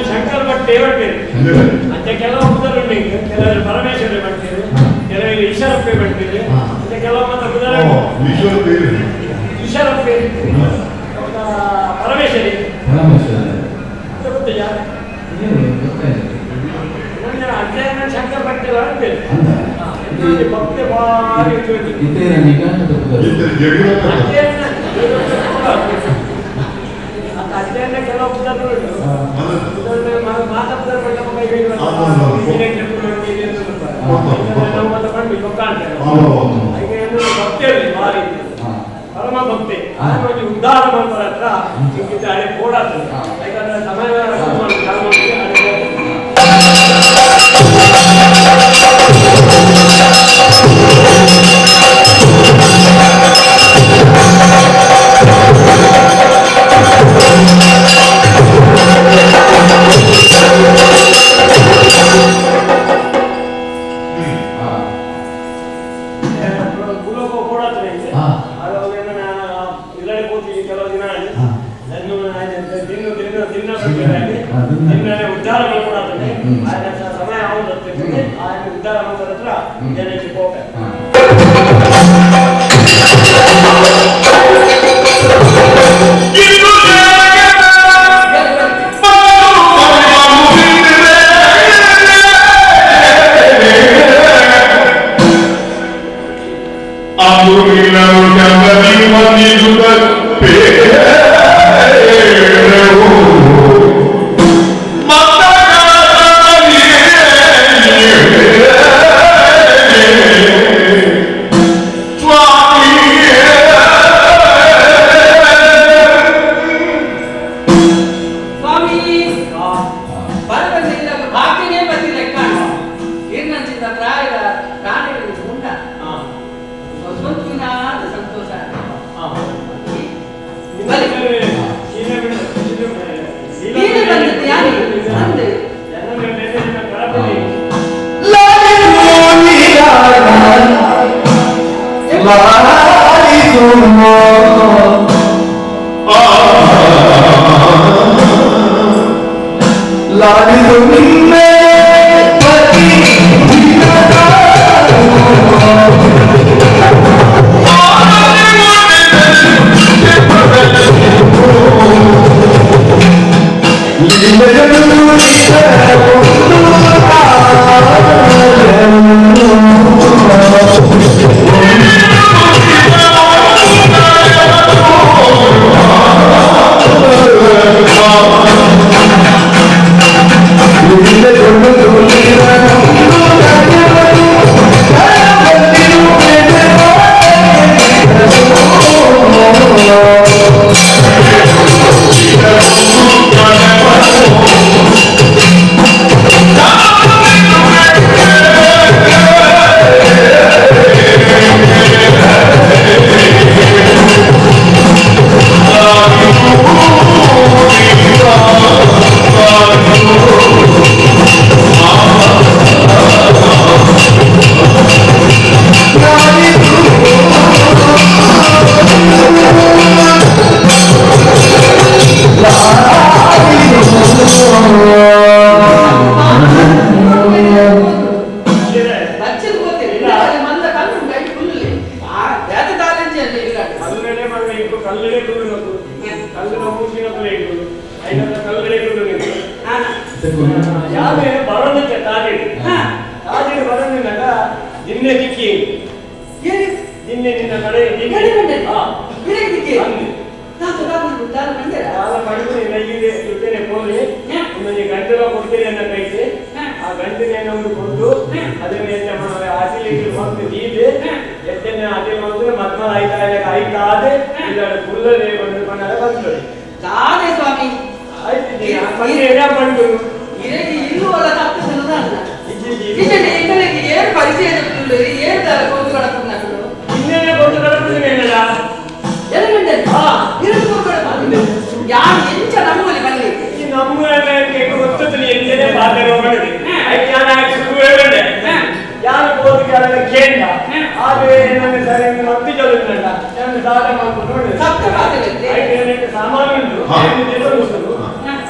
Shankar Bhat ಹೇಳ್ಬೇಕು ಅಂತ ಕೆಲವು ಉದಾಹರಣೆ ಕೆಲವರು ಪರಮೇಶ್ವರ ಭಟ್ಟರು, ಕೆಲವರು ಈಶ್ವರಪ್ಪ ಭಟ್ಟರು, ಅಂತ ಕೆಲವು ಮಾತ್ರ ಉದಾಹರಣೆ ಈಶ್ವರಪ್ಪ ಪರಮೇಶ್ವರಿ ಗೊತ್ತಿಲ್ಲ. ಅಧ್ಯಯನ ಶಂಕರ್ ಭಟ್ ಅಂತೇಳಿ ಭಕ್ತಿ ಭಾರಿ ಅಧ್ಯಯನ ಕೆಲವು ಉದಾಹರಣೆ ಪರಮ ಭಕ್ತಿ ಉದ್ಧಾರ ಮಾಡ್ತಾರ ಹತ್ರ ಹಳೆ ಓಡಾಡ್ತದೆ. ಯಾಕಂದ್ರೆ ಸಮಯ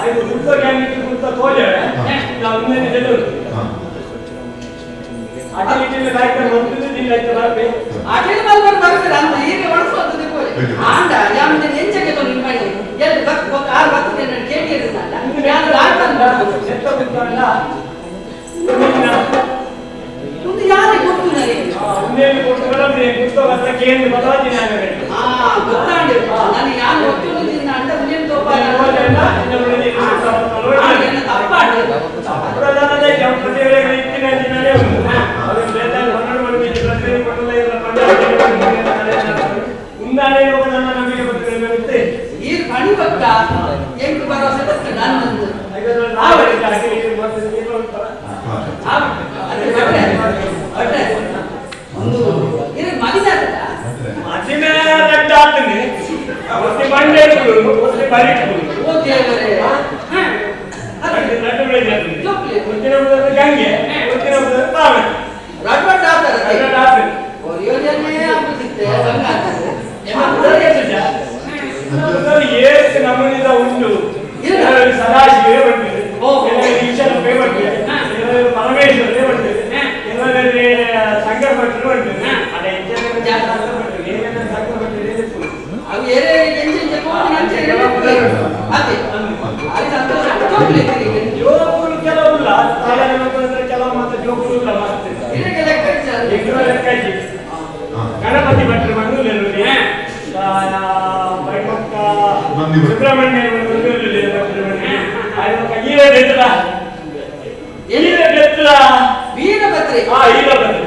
ಐದು ಗುಪ್ತ ಗ್ಯಾಂಗ್ ಗುಪ್ತ ತೋಜವೆ ನಾವು ಮುಂದೆ ಜನರು ಅಟಲಿ ಲಾಯ್ಕ ಮಂತ್ರಿ ಜಿಲ್ಲೆ ಬರ್ಬೆ ಅಟಲಿ ಮಲ್ಬರ್ ಬರ್ತಾರೆ ಅಂತ ಈಗ ಒಣಸೋದು ಆಂಡ ಯಾಮನೆ ಎಂಚಗೆ ತೊಂದರೆ ಮಾಡಿ ಎಲ್ಲಿ ಬಕ್ ಬಕ್ ಆರ್ ಬರ್ತದೆ ನಾನು ಕೇಳಿರಲ್ಲ ಯಾರು ಆಡ್ತಾನೆ ಬರ್ಬೋದು ಸೆತ್ತ ಗುಪ್ತಲ್ಲ ಮುಂದೆ ಯಾರಿಗೆ ಗೊತ್ತು ನನಗೆ ಮುಂದೆ ಕೊಟ್ಟು ಬರದೆ ಗುಪ್ತ ಬತ್ತ ಕೇಂದ್ರ ಬದಲಾವಣೆ ಆಗಬೇಕು ಆ ಗೊತ್ತಾಂಡೆ ನಾನು ಯಾರು ಗೊತ್ತು ನಿನ್ನ ಅಂಡ ಮುಂದೆ ತೋಪಾಲ ತಪ್ಪಾಂಡೆ ಪ್ರಧಾನದ ಪ್ರತಿವೇಳೆಗಳು ಇತ್ತಿನ ದಿನವೇ ಉಂಟು ಅವರು ಬೇತಾಯ 12 ಮಣಿ ಪ್ರತಿ ಕೊಡಲ ಇಲ್ಲ ಉಂದಾನೆ ಹೋಗ ನನ್ನ ನಮಗೆ ಗೊತ್ತಿರುತ್ತೆ ಈ ಪಣಿ ಭಕ್ತ ಎಂಟು ಭರವಸೆ ಭಕ್ತ ನನ್ನೊಂದು ನಮ್ಮನಿಂದ ಉಂಟು ಸದಾಶಿವೇ ಬಂದಿದೆ, ಈಶ್ವರಪ್ಪೇ ಬಂದಿದೆ, ಪರಮೇಶ್ವರೇ ಬಂದಿದೆ, ಕೆಲವರಲ್ಲಿ ಶಂಕರ ಭಟ್ರು ಬಂದಿದೆ, ಅದೇ ಶಂಕರ ಭಟ್ರು ಏನೇನ ಶಂಕರ ಭಟ್ರು ಜೋಗುಲು ಕೆಲವುಲ್ಲ, ಕೆಲವು ಮಾತ್ರ ಜೋಗುಲು ಇಲ್ಲ ಮಸ್ತ್ ಲೆಕ್ಕ ಗಣಪತಿ ಭಟ್ರು ಬಂದು ಸುಬ್ರಹ್ಮಣ್ಯ ವೀರಭದ್ರೆ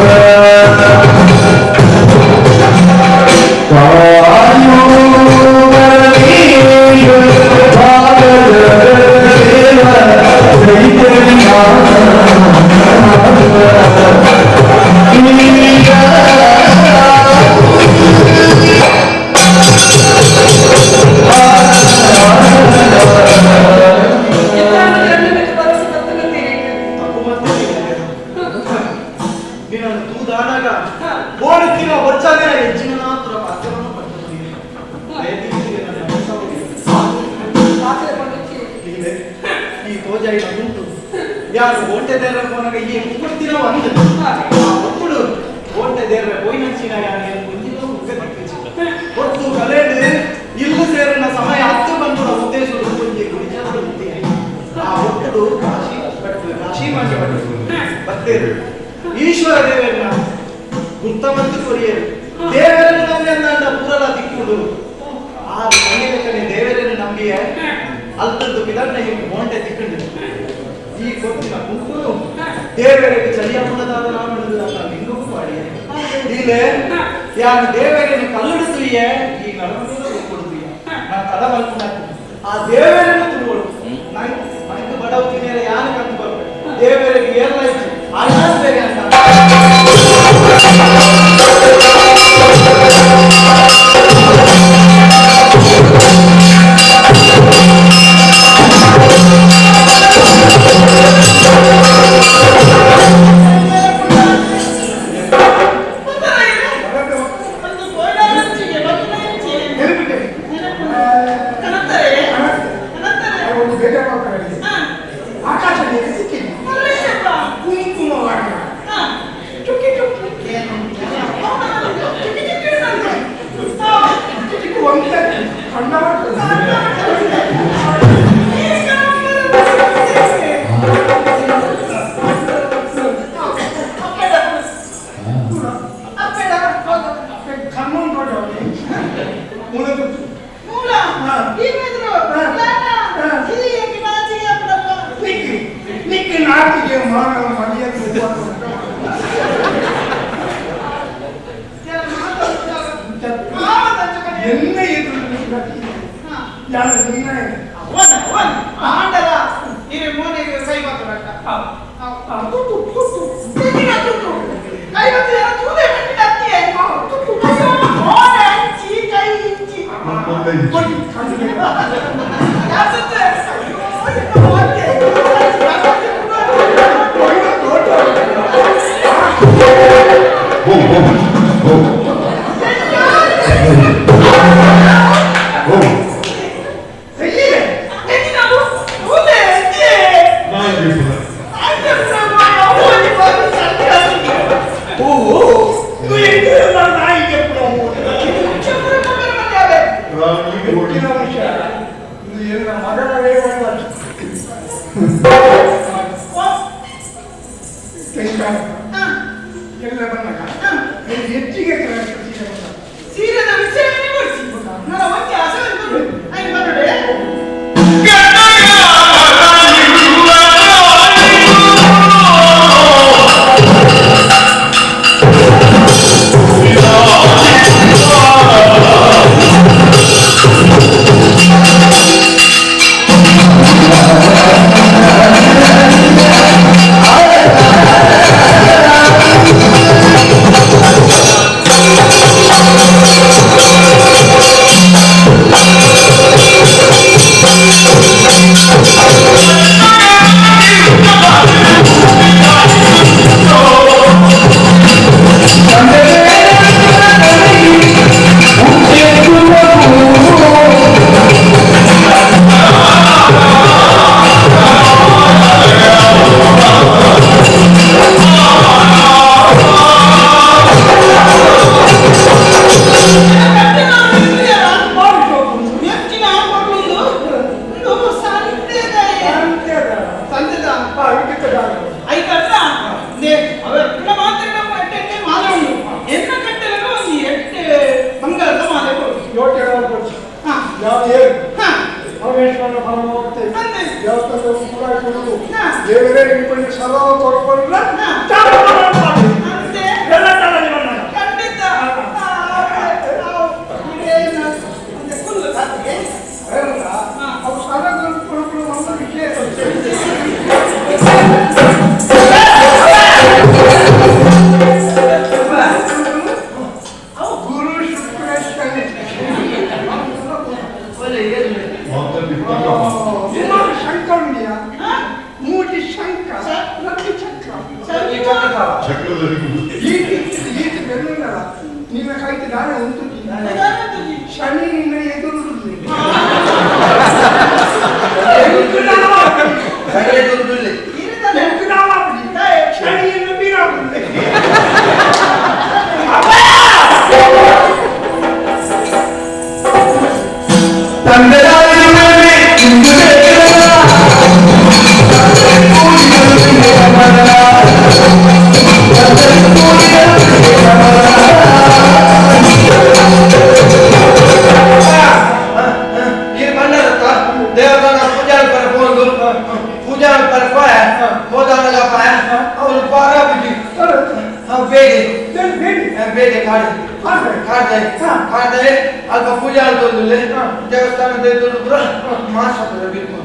Thank you. ನಿನ್ನನ್ನು ತೂದಾನಾಗ ಓಡುತ್ತಿನ ಒಚ್ಚಾದಿನ ಹೆಚ್ಚಿನ ನಾತ್ರ ಪಾತ್ರವನ್ನು ಪಡೆದುಕೊಂಡಿದೆ. ಈ ತೋಜಾಯಿನ ಗುಂಟು ಯಾರು ಓಟೆ ದೇರ ಹೋನಾಗ ಈ ಮುಕ್ಕುಡ್ತಿನ ಒಂದು ಒಕ್ಕುಡು ಓಟೆ ದೇರ ಪೋಯಿನಂಚಿನ ಯಾರು ಮುಂದಿನ ಉಗ್ಗ ತಿಕ್ಕಿಚಿ ಒತ್ತು ಕಲೆಡು ಇಲ್ಲು ಸೇರಿನ ಸಮಯ ಹತ್ತು ಬಂದು ಉದ್ದೇಶಗಳು ಒಂಜಿ ಗುಡಿಜಾದ ಬುದ್ಧಿ ಆ ಒಕ್ಕುಡು ಕಾಶಿ ಪಟ್ಟು ಕಾಶಿ ಮಾಡಿ ಪಟ್ಟು ಬತ್ತೇರು ಈಶ್ವರ ದೇವರನ್ನ ಗುರ್ತ ಮತ್ತು ಕೊರಿಯರು ದೇವರನ್ನು ನಂಬಿ ಅಂದ ಪೂರಲ ತಿಕ್ಕುಡು ಆ ಕಣ್ಣೆ ದೇವರನ್ನು ನಂಬಿಯ ಅಲ್ತದ್ದು ಬಿದಣ್ಣ ಹಿಂಗೆ ಮೋಂಟೆ ತಿಕ್ಕಂಡು ಈ ಕೊಟ್ಟಿನ ಕುಂಕುನು ದೇವರಿಗೆ ಚಳಿಯ ಪುಣದಾದ ನಾಮಣದ ಲಿಂಗಕ್ಕೂ ಪಾಡಿಯ ಇಲ್ಲೇ ಯಾರು ದೇವರನ್ನು ಕಲ್ಲುಡುತ್ತೀಯ ಈ ನಡವಣಿಗೆ ಒಪ್ಪಿಡುತ್ತೀಯ ನಾನು ತಡ ಮಲ್ಪುಣ ಆ ದೇವರನ್ನು ತುಳುವಳು ನಂಗೆ ನಂಗೆ ಬಡವತೀನಿ ಯಾರು ಕಂಡು ಬರ್ಬೇಕು ದೇವರಿಗೆ ಏರ್ಲಾಯ್ತು ಆಯ್ತು ಬೇರೆ ಅಂತ Oh! ಈತ ಬೆನ್ನುಂಡಲ್ಲ ನಿನ್ನ ಕೈತೆ ನಾನೇ ಉಂಟು ಶನಿ ನಿನ್ನ ಎದುರು ಶನಿಯನ್ನು ಬೀರಾಗುತ್ತದೆ. ದೇವಸ್ಥಾನ ಪೂಜಾ ಪರಪೋದು ಪೂಜಾ ಪರಪಾಯ ಹೋದಾನಗಪ್ಪ ಅವನು ಪಾರ ಬಿದ್ದು ಬೇಡಿ ಬೇಡಿ ಕಾಡು ಕಾಡ್ದೆ ಕಾಡ್ದೆ ಅಲ್ಪ ಪೂಜೆ ಅಂತಂದಿಲ್ಲ ದೇವಸ್ಥಾನದ ಪೂರ ಮಾಸ ಬಿಟ್ಟು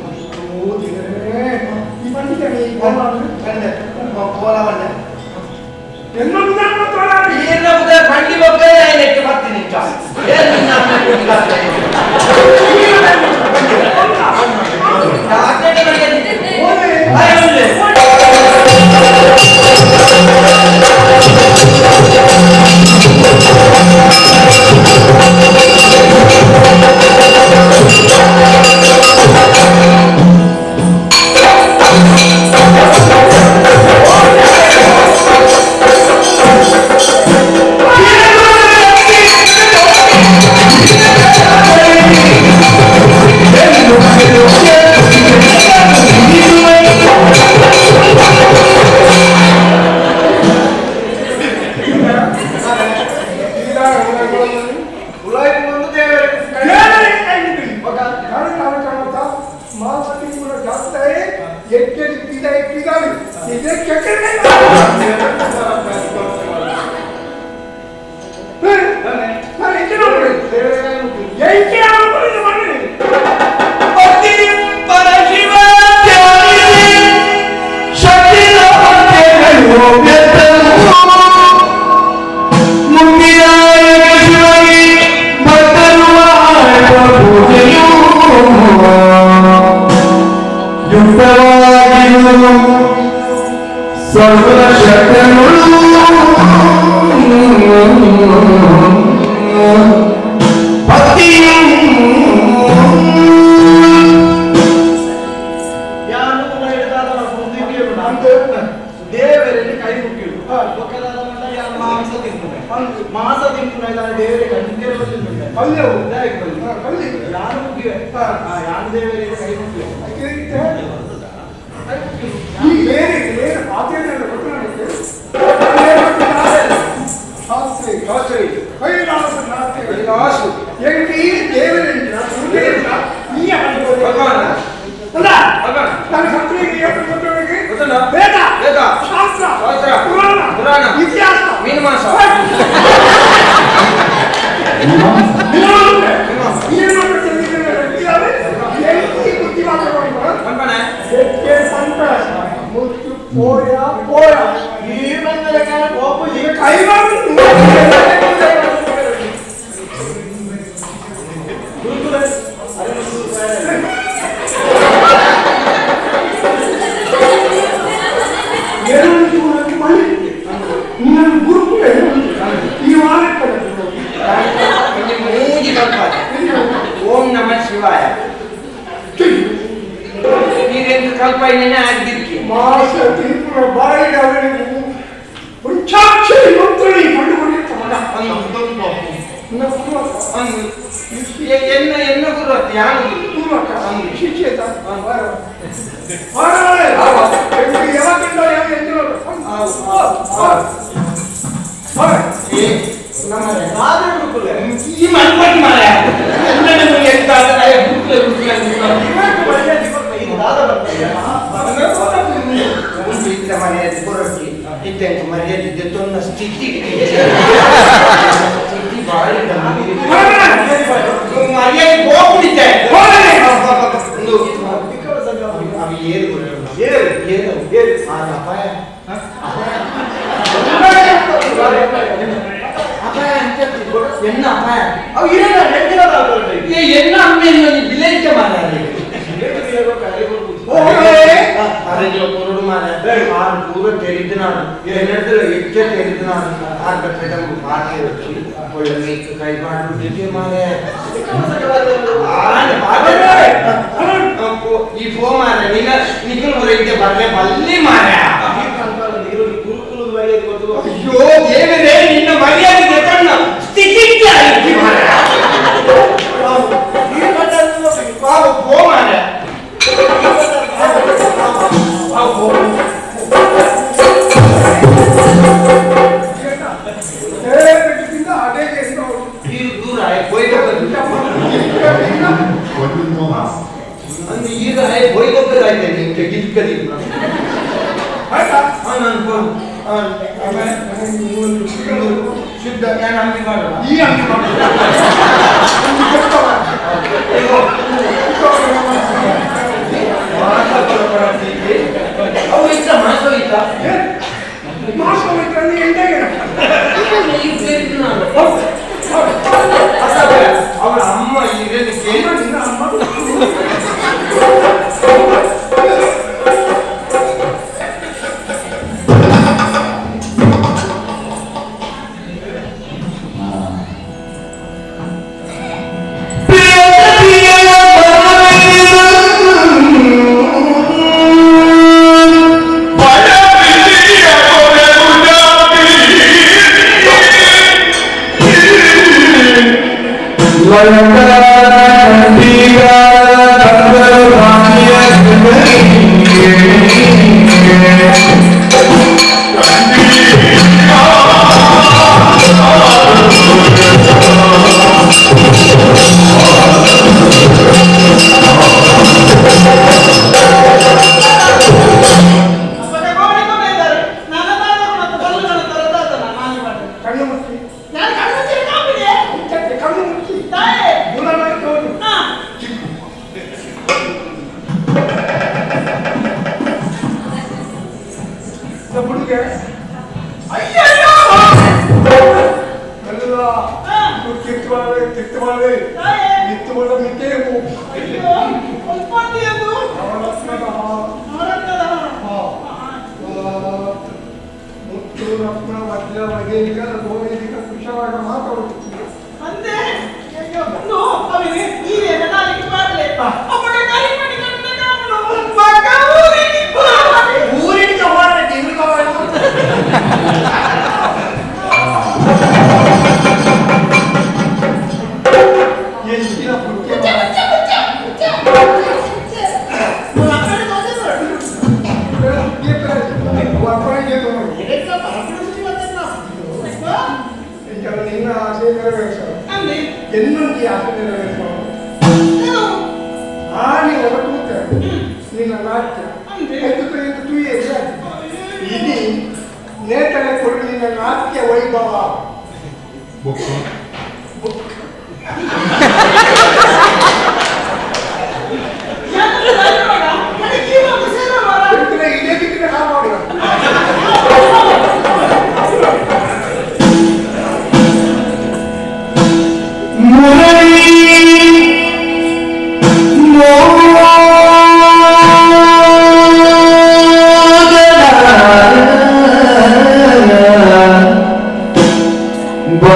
ಬಂಡಿ ಬಗ್ಗ ಬರ್ತೀನಿ. ಓಂ ನಮಃ ಶಿವಾಯ. ನೀರೆಂದು ಕಲ್ಪನೆ ಆಗಿದ್ದಕ್ಕೆ ಮಾಸ ತೀರ್ಪುರ ಬಾಯಿಗೆ ಅವನಿಗೆ ಪಂಚಾಕ್ಷರಿ ಮಂತ್ರಣಿ ಎನ್ನ ಎನ್ನ ಗುರು ಯಾರು ಶಿಷ್ಯ ಸ್ಥಿತಿ ಎನ್ನಡದಲ್ಲ ಎಚ್ಚರ ಎದ್ದು ಆರ್ಧ ಪೆಡಂಬು ಪಾತ್ರೆ వచ్చి ಒಳ್ಳೆ ಮೇಕ್ ಕೈ ಮಾಡ್ಬಿಟ್ಟಿದ್ದೆ ಮಾರೆ. ಈ ಫೋ ಮಾರೆ ನಿನ್ನ ನಿಖಲ್ ಹೊರಗೆ ಬರ್ಲೆ ಬಲ್ಲಿ ಮಾರೆ. ಅಯ್ಯೋ ದೇವರೇ, ನಿನ್ನ ಮರ್ಯಾದೆ ತನ್ನ ಸ್ಥಿತಿಗೆ ಆಯ್ತು ಮಾರೆ. ಫೋ ಮಾರೆ. ಶುದ್ಧ ನಾನು ಅಂಗಿ ಮಾಡಲ್ಲ, ಈ ಅಂಗಿ ಮಾಡಲ್ಲ. ಅವು ಇತ್ತ ಮಾಸ ಹೋಯ್ತಾ? ಮಾಸ ಹೋಯ್ತಾ ಅವಳ ಅಮ್ಮ ಇದನ್ನು ಕೇಳಿ ಅಮ್ಮ. Bye.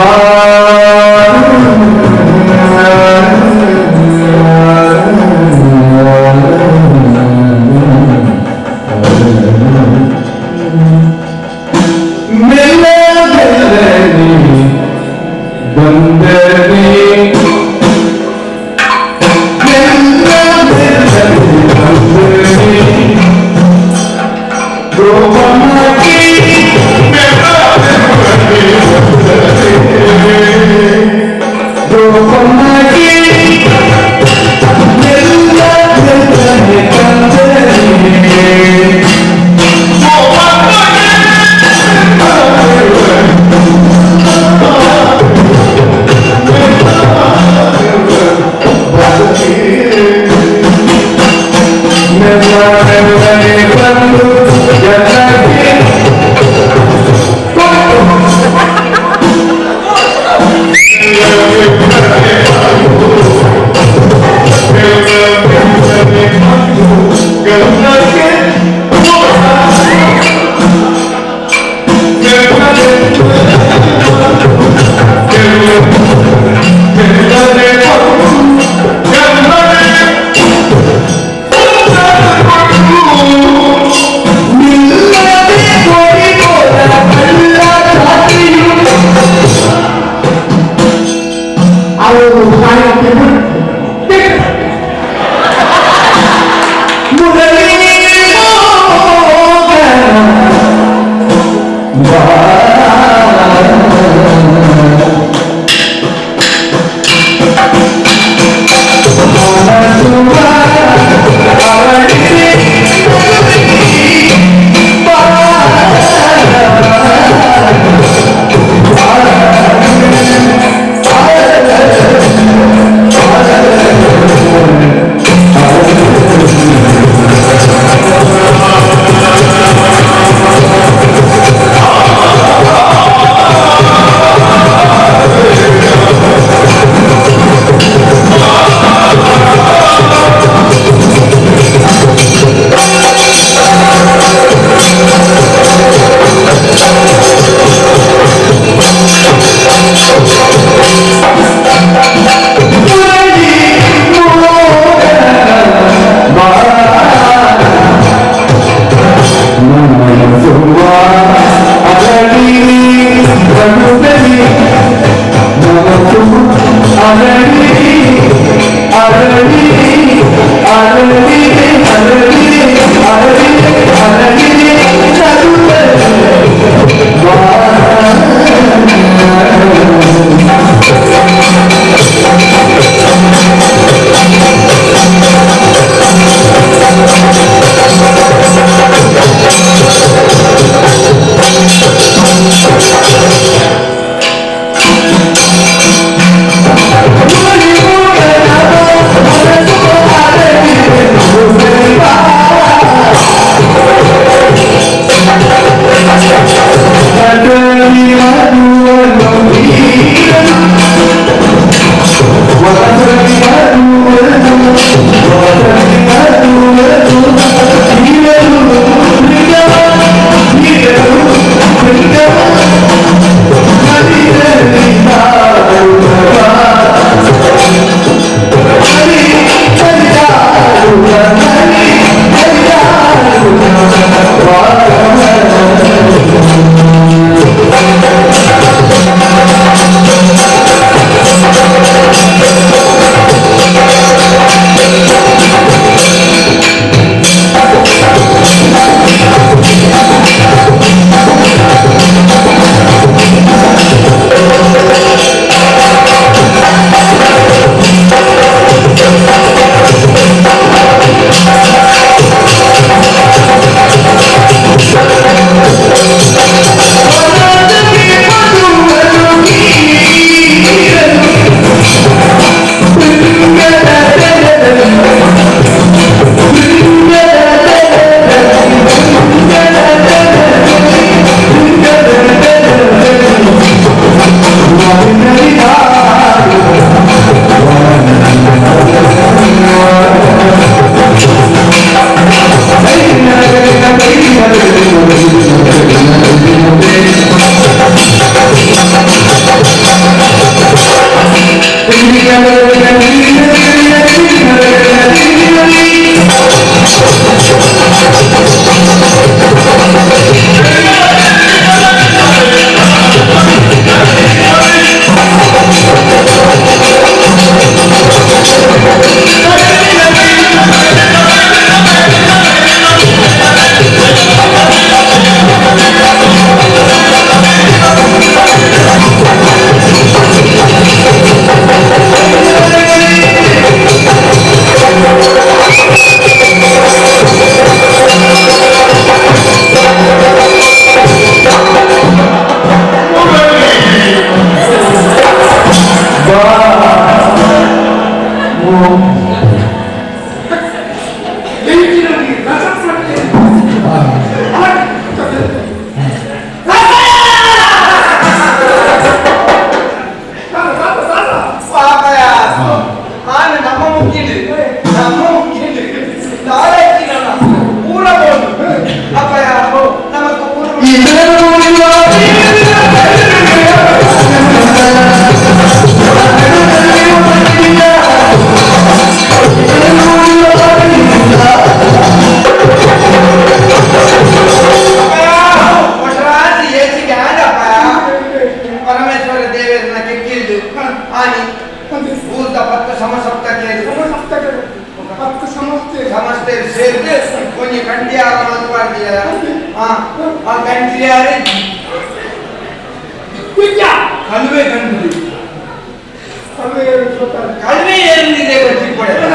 ಕಡಿಮೆ ಏನಿದೆ ಗೊತ್ತಿಕೊಳ್ಳ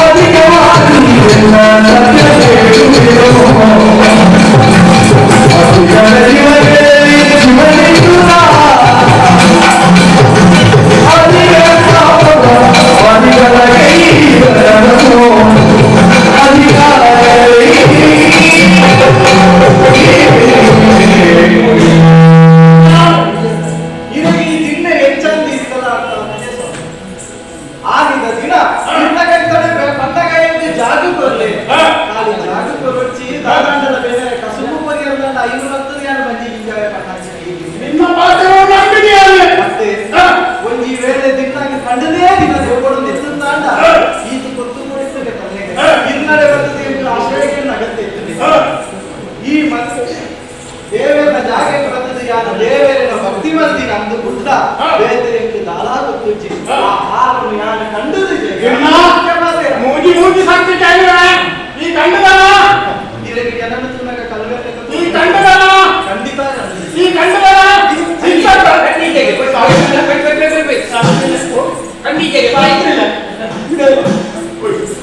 ಅಧಿಕಾರಿ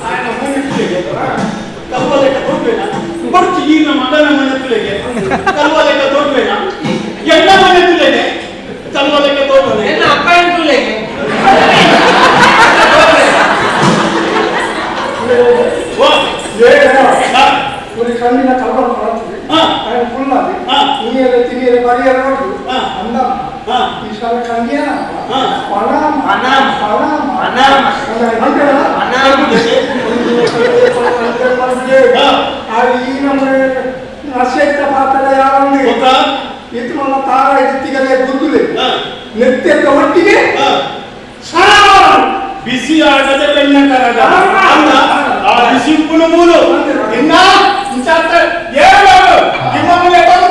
ఆయన ಮನೆಗೆ ಕಲ್ವಲೆಕ್ಕ ತೋಡ್ಬೇಡ ಬರ್ಚಿ ಈನ ಮಗನ ಮನೆ ತುಲೆಗೆ ಕಲ್ವಲೆಕ್ಕ ತೋಡ್ಬೇಡ ಎಲ್ಲ ಮನೆ ತುಲೆಗೆ ಕಲ್ವಲೆಕ್ಕ ತೋಡ್ಬೇಡ ಎನ್ನ ಅಪ್ಪ ತುಲೆಗೆ ಕಣ್ಣಿನ ಕಲ್ಪನೆ ಮಾಡ್ತೀವಿ ಫುಲ್ ನೀರು ತಿನ್ನಿರ ಬರಿಯರ ಅಂದ ಈ ಸಲ ಕಂಡಿಯ ಪಣಾಮ ಪಣಾಮ ಈ ನಮ್ಮ ನಶೆತ್ತ ಪಾತ್ರ ಯಾರಂದ್ರೆ ಇದು ನಮ್ಮ ತಾರ ಇತ್ತಿಗಲೇ ಗುರುಗುಲೆ ನೆತ್ತೆತ್ತ ಒಟ್ಟಿಗೆ ಬಿಸಿ ಆಗದ ಬೆನ್ನ ಕರಗ ಆ ಬಿಸಿ ಉಪ್ಪುನ ಮೂಲು ಇನ್ನ ಇಂಚಾತ ಏಳು ನಿಮ್ಮ ಮೇಲೆ ಬಂದು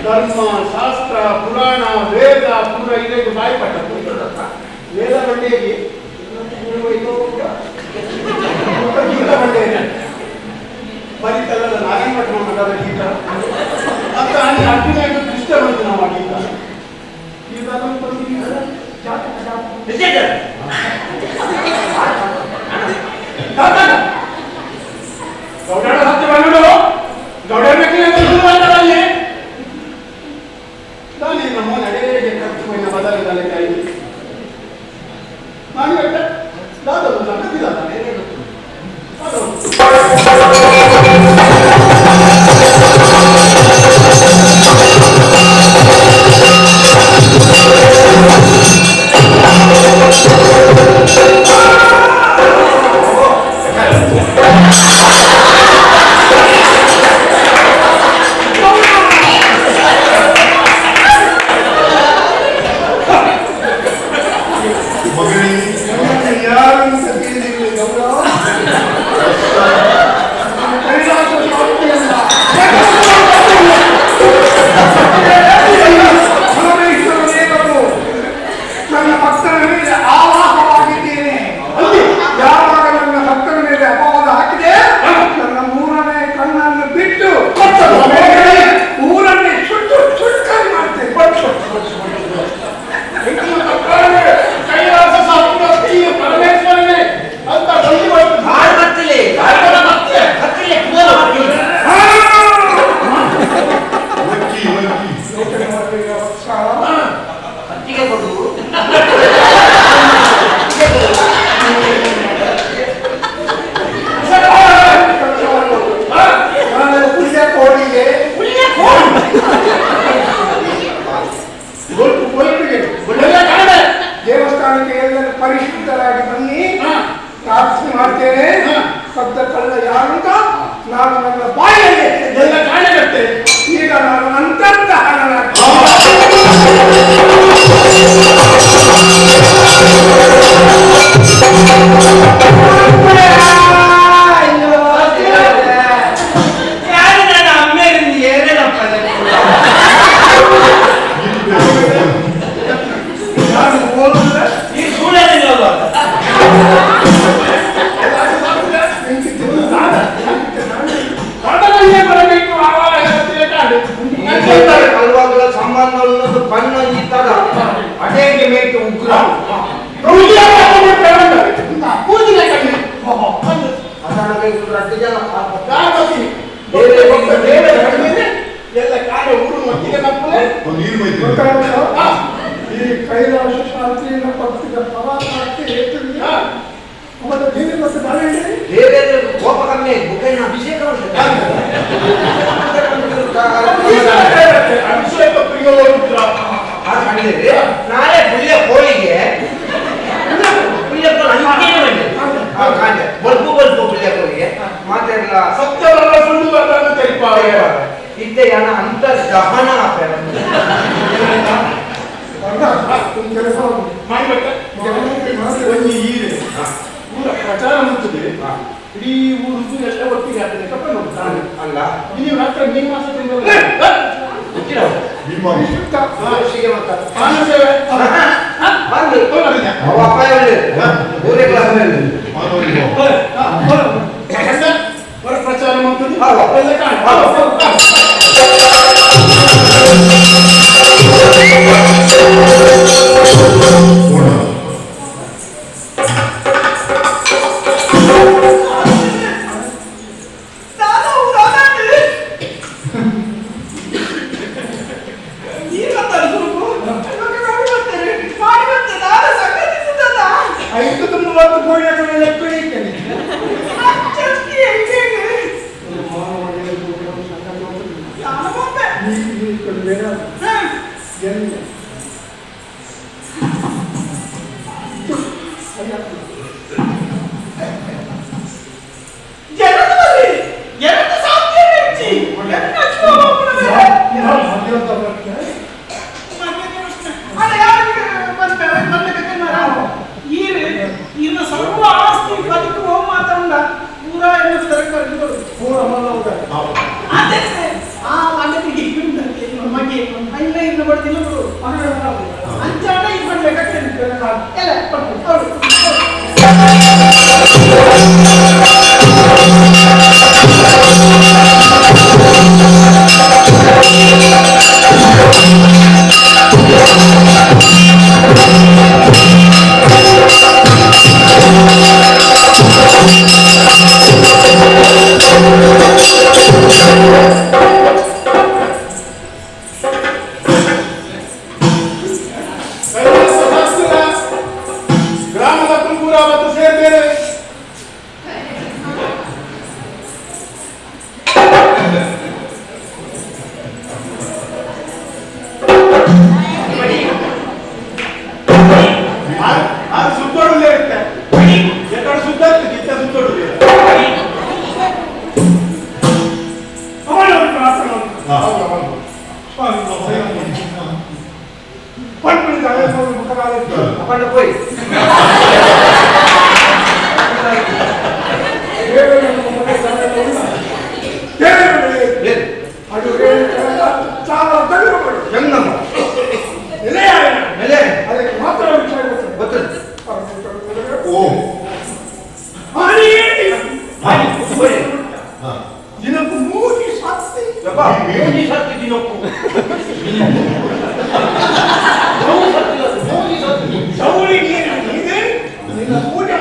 ಧರ್ಮ ಶಾಸ್ತ್ರ ಪುರಾಣ ವೇದ ಪೂರ ಇದಕ್ಕೆ ಬಾಯಿಪಟ್ಟ ವೇದ ಬಂಡೆಗೆ ಗೀತ ಬಂಡೆ ಬರೀತಲ್ಲ ನಾರಾಯಣ ಭಟ್ ಮಠದ ಗೀತ ಅಂತ ಅಲ್ಲಿ ಅರ್ಜುನ ಕೃಷ್ಣ ಬಂತು ನಮ್ಮ ಗೀತ ಗೌಡರ ಸತ್ಯ ಬಂದು ಗೌಡರ ಅಲ್ಲಿ ನಾನು ನಮ್ಮ ನಡೆಗೆ ಖರ್ಚು ಬದಲಿದ್ದಲ್ಲ ಕೈ ನಾನು ದಾದವು ಸಂಗತಿಲ್ಲ ಮಗನೇ, ಯಾರು ಅಂತ ತಿಳಿದಿಲ್ಲ. ಪರಿಶುದ್ಧರಾಗಿ ಬನ್ನಿ. ಪ್ರಾರ್ಥನೆ ಮಾಡ್ತೇನೆ. ಕದ್ದ ಕಳ್ಳ ಯಾರು ಅಂತ ನಾನು ನನ್ನ ಬಾಯಲ್ಲಿ ಎಲ್ಲ ಕಾಣಗತ್ತೆ. ಈಗ ನಾನು ಅಂತರ್ದಹನನಾಗಿ ಯಾರು ನನ್ನ ಅಮ್ಮೇರಿಂದ ಏನೇನಪ್ಪ ನಾನು ಓದಿದ್ರೆ ಈ ಸೂಳೇನಿಲ್ಲ. ಕಾಡದಲ್ಲೇ ಬರಬೇಕು ಆವಾಹನತೆಯ ಕಾಡು. ಕಲ್ವಾಗಳ ಸಂಬಂಧ ಅನ್ನೋದು ಪಣ್ಣೊಂದಿತ್ತದ ಅಡೇಗೆ ಮೇಟು ಉಗ್ರ ಪೂಜೆ ಕಣ್ಣು ಅದನ್ನ ರಡ್ಡು ಜನ ಎಲ್ಲ ಕಾಡ ಊರು ಒಟ್ಟಿಗೆ ತಪ್ಪಲೆ. ಈ ಕೈಲಾಸ ಶಾಂತಿಯನ್ನು ಭಕ್ತಿಯ ಪರಾಕಾಷ್ಠೆ ಏತಲ್ಲಿ ಅವರ ದೇವಿ ಮತ್ತು ನಾರಾಯಣ ದೇವೇಂದ್ರ ಕೋಪ ಕಮ್ಮಿ ಬುಕ್ಕೈನ ಅಭಿಷೇಕ ಅಭಿಷೇಕ ಪ್ರಿಯೋರುದ್ರ. ನಾಳೆ ಪುಳ್ಯ ಕೋಳಿಗೆ ಪುಳ್ಯ ಕೋಳಿ ಅಂಕೇನು ಕಾಂಡೆ ಬಲ್ಪು ಬಲ್ಪು ಪುಳ್ಯ ಕೋಳಿಗೆ ಮಾತೆಲ್ಲ ಸತ್ಯವಲ್ಲ ಸುಳ್ಳು ಬರನ್ನು తెలిపాರೆ. ಇದ್ದೆ ಅಂತ ದಹನ ಕೆಲಸ ಒಂಜಿ ಈರೆ ಊರ ಪ್ರಚಾರ ಮುತ್ತದೆ. ಇಡೀ ಊರು ಎಲ್ಲ ಒಟ್ಟಿಗೆ ಆಗ್ತದೆ ಕಪ್ಪ ನೋಡ್ತಾನೆ ಅಲ್ಲ ನೀವು ರಾತ್ರಿ ನಿಮ್ಮ ಪ್ರಚಾರ ಮಾಡ್ತದೆ. ಸರ್ವ ಆಸ್ತಿ ಬದುಕು ಮಾತಾಡ ಪೂರಾ ಗ್ರಾಮದ ಕುಂಕುರ ಮತ್ತು ಸೇರ್ತೇನೆ. ಅದು ಸುತ್ತೋಡುದೇ ಇರುತ್ತೆ. ಎಕಡೆ ಸುತ್ತ ಇತ್ತ ಸುತ್ತೋಡುದೇ. போய் ಪೂಜೆ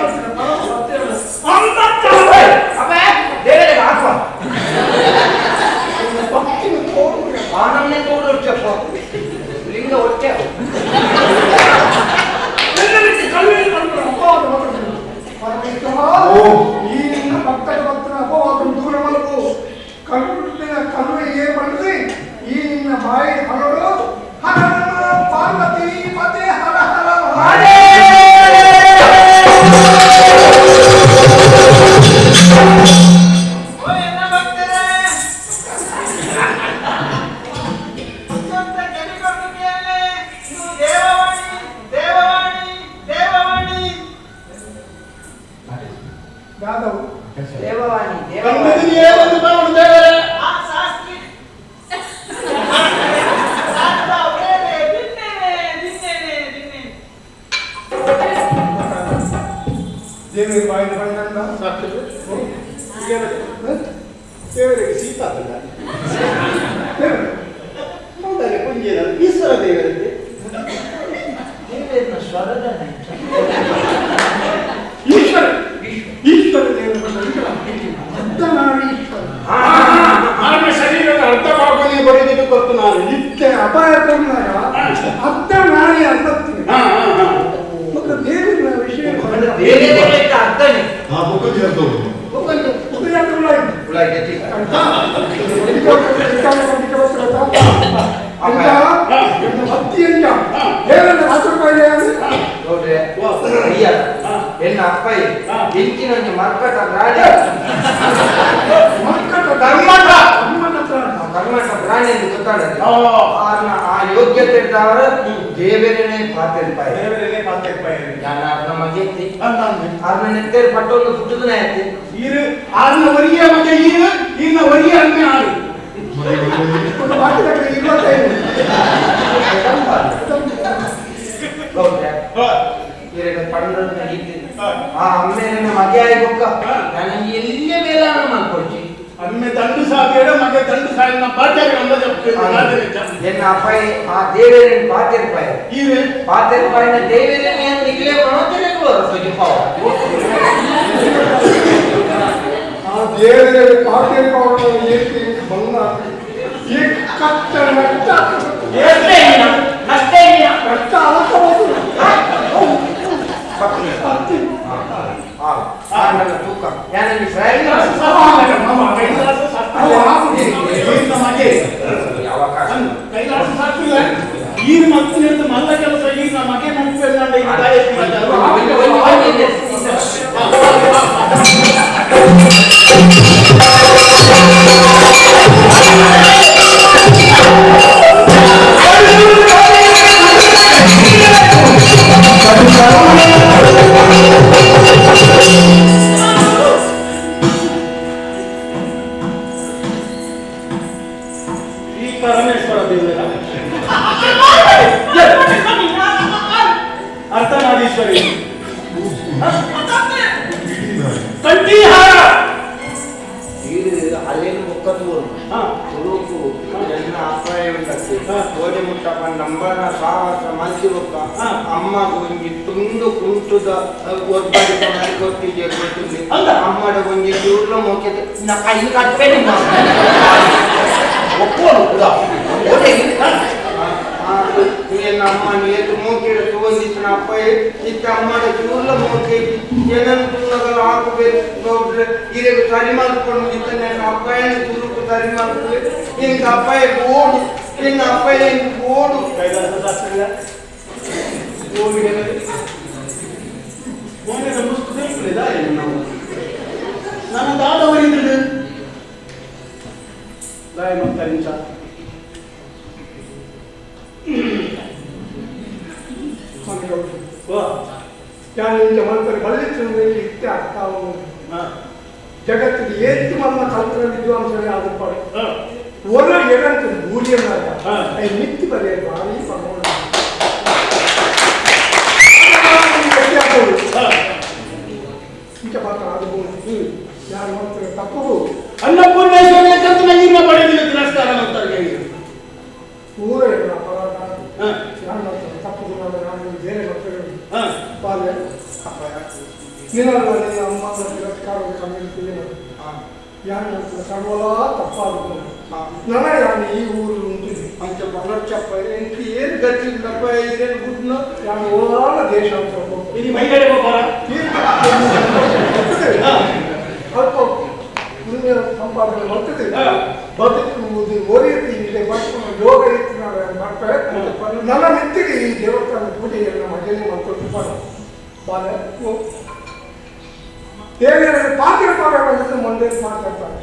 ದೇವರ ಪಾತ್ರ ಪಾತ್ರ ಮೊನ್ನೆ ಮಾತಾಡ್ತಾರೆ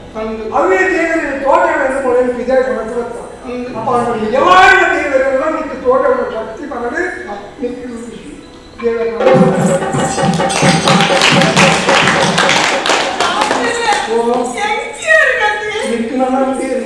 ಅವೇ ದೇವರ ತೋಟಗಳನ್ನು ಮೊದಲು ವಿಜಯ ಕೊಡುತ್ತಾರೆ ಅಪ್ಪ ನಿಜವಾದ ದೇವರೆಲ್ಲ ನಿಕ್ಕ ತೋಟವನ್ನು ಶಕ್ತಿ ಬಂದರೆ ನಿಕ್ಕ ದೇವರ ನಿಕ್ಕ ನನ್ನ ದೇವರು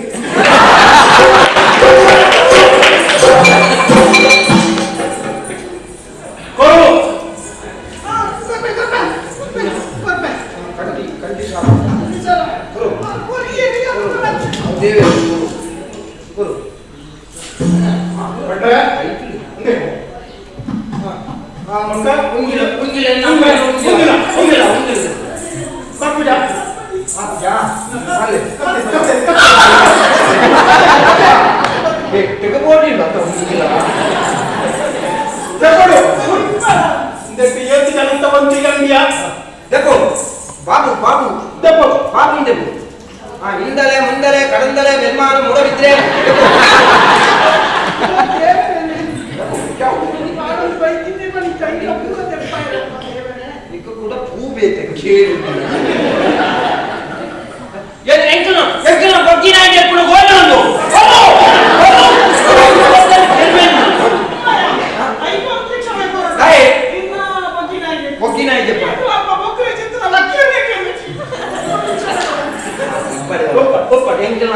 देखो बाबू बाबू देखो बाबू देखो हाँ इंदले मुंदले कड़ंदले मेलमान मुड़बिद्रे देखो निको ಕೂಡ ಪೂ ಬೇತೆ ಕೇಳು ಏನು ಎಂಕನ ಎಂಕನ ಬಗ್ಗಿನಾಗೆ ಎಪ್ಪುಡು ಗೋಲಂದು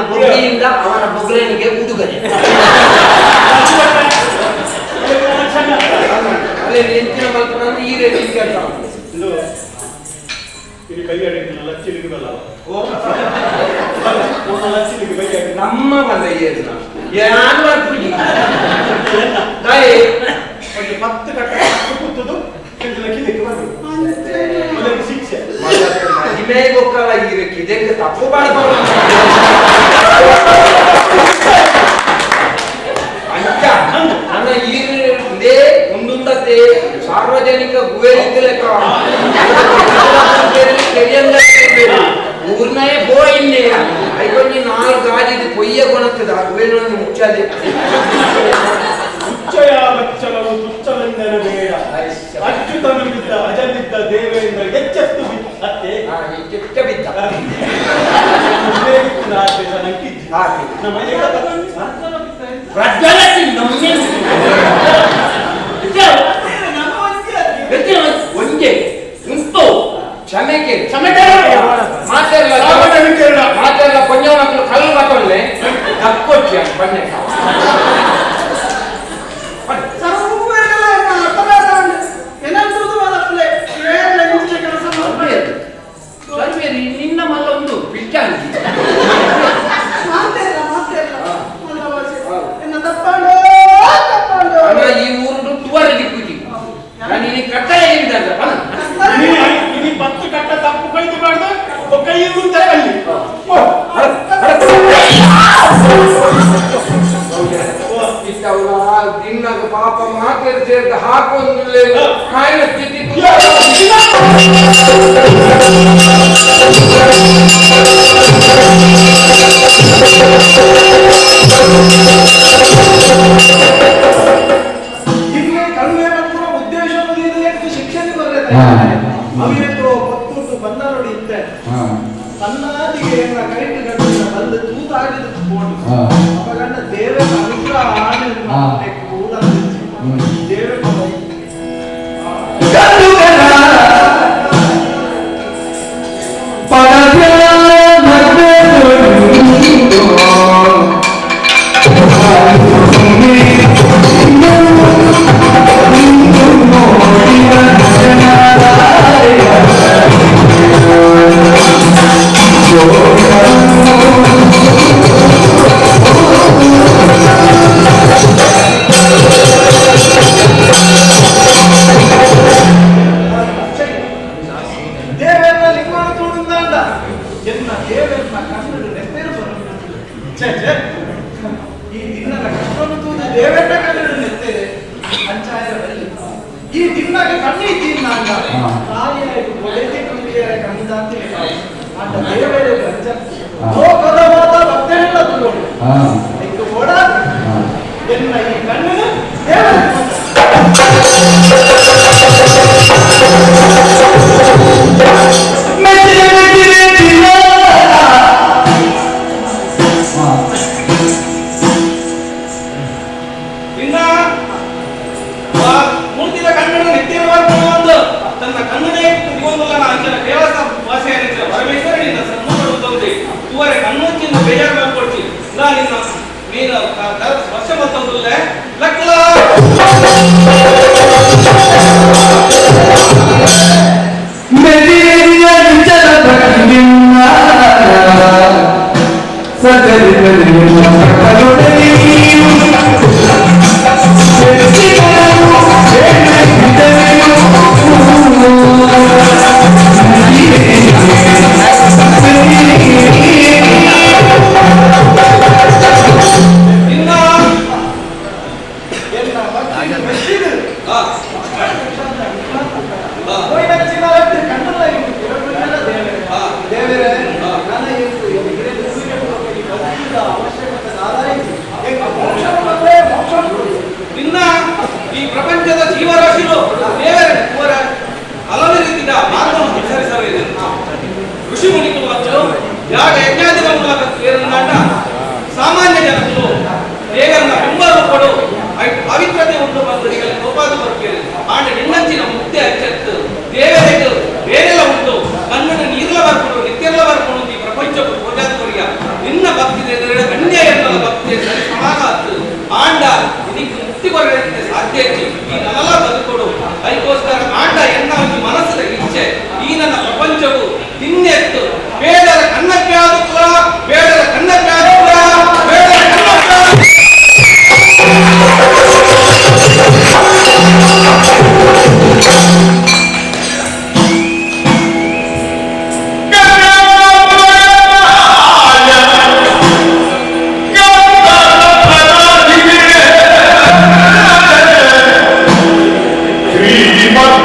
ಬೊಗ್ಗಿನಿಂದ ಅವನ ಬೊಗ್ರೇನಿಗೆ ಉಡುಗೊರೆ ಅಲ್ಲಿ ಎಂಚಿನ ಮಲ್ಪನ ಈ ರೀತಿ ಕೆಲಸ ನಮ್ಮ ಬಂದ ಏನು ಬರ್ಪುಜಿ ಒಂದು 10 ಕಟ್ಟ ಕೂತದು ಶಿಕ್ಷೆ ಮಹಿಮೆ ಗೊಕ್ಕಳ ಈ ಇದಕ್ಕೆ ತಪ್ಪು ಬಾರ್ದು ಅಂಚ ನನ್ನ ಈ ಇದೇ ಒಂದುಂದತೆ ಸಾರ್ವಜನಿಕ ಗುವೆ ಲೆಕ್ಕ ಊರ್ನೇ ಬೋ ಇನ್ನೆ ಐಕೊಂಜಿ 4 ಗಾಜಿದ ಪೊಯ್ಯ ಕೊಣತ್ತದ ಆ ಗುವೆನೊಂದು ಮುಚ್ಚಾದೆ ಉಚ್ಚಯ ಬಚ್ಚಗಳು ತುಚ್ಚವೆಂದನು ಬೇಡ ಅಚ್ಚುತನು ಬಿದ್ದ ಅಜನಿದ್ದ ದೇವೇಂದ್ರ ಎಚ್ಚೆತ್ತು ಅತ್ತೆ ಎಚ್ಚೆತ್ತ ಬಿದ್ದ ಒಂಜೆ ಉಂಟು ಕ್ಷಮೆ ಕೇಳಿ ಕ್ಷಮೆ ಮಾತೆಲ್ಲ ಮಾತೆಲ್ಲ ಪಂಜವನ ಕಲ್ಲು ಮಾತೊಳ್ಳೆ ತಕ್ಕೊಚ್ಚಿ ಬನ್ನಿ ನಿನ್ನ ಮಲ್ಲೊಂದು ಪಿಲ್ಚಾಂಗಿ ಈ ಊರು ತುವರ ದಿಕ್ಕುಜಿ ನಾನು ಇಲ್ಲಿ ಕಟ್ಟಾಯ ಇಲ್ಲಿ 10 ಕಟ್ಟ ತಪ್ಪು ಕೈದು ಬಾರ್ದು ಕೈ ಅಲ್ಲಿ ದಿನ್ನಾಗ ಪಾಪ ಮಾತ್ರ ಸೇರಿದ ಹಾಕೊಂದು ಕಾಯಿನ ಸ್ಥಿತಿ ಇಲ್ಲಿ ಕಣ್ಣು ಉದ್ದೇಶ ಶಿಕ್ಷಣ ಬರಲಿಲ್ಲ ಅವಿತ್ತು ಪತ್ತುಂಟು ಬಂದ ನೋಡಿ ಇತ್ತೆ ತನ್ನಾದಿಗೆ ಕೈಟ್ ಗಂಡಿನ ಬಂದು ತೂತಾಗಿದ್ದು ಕೊಂಡು ಅಪಗಂಡ ದೇವರ ಅನುಗ್ರಹ ಆನೆ ದೇವರ Thank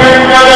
ಪಿಂಗಳ.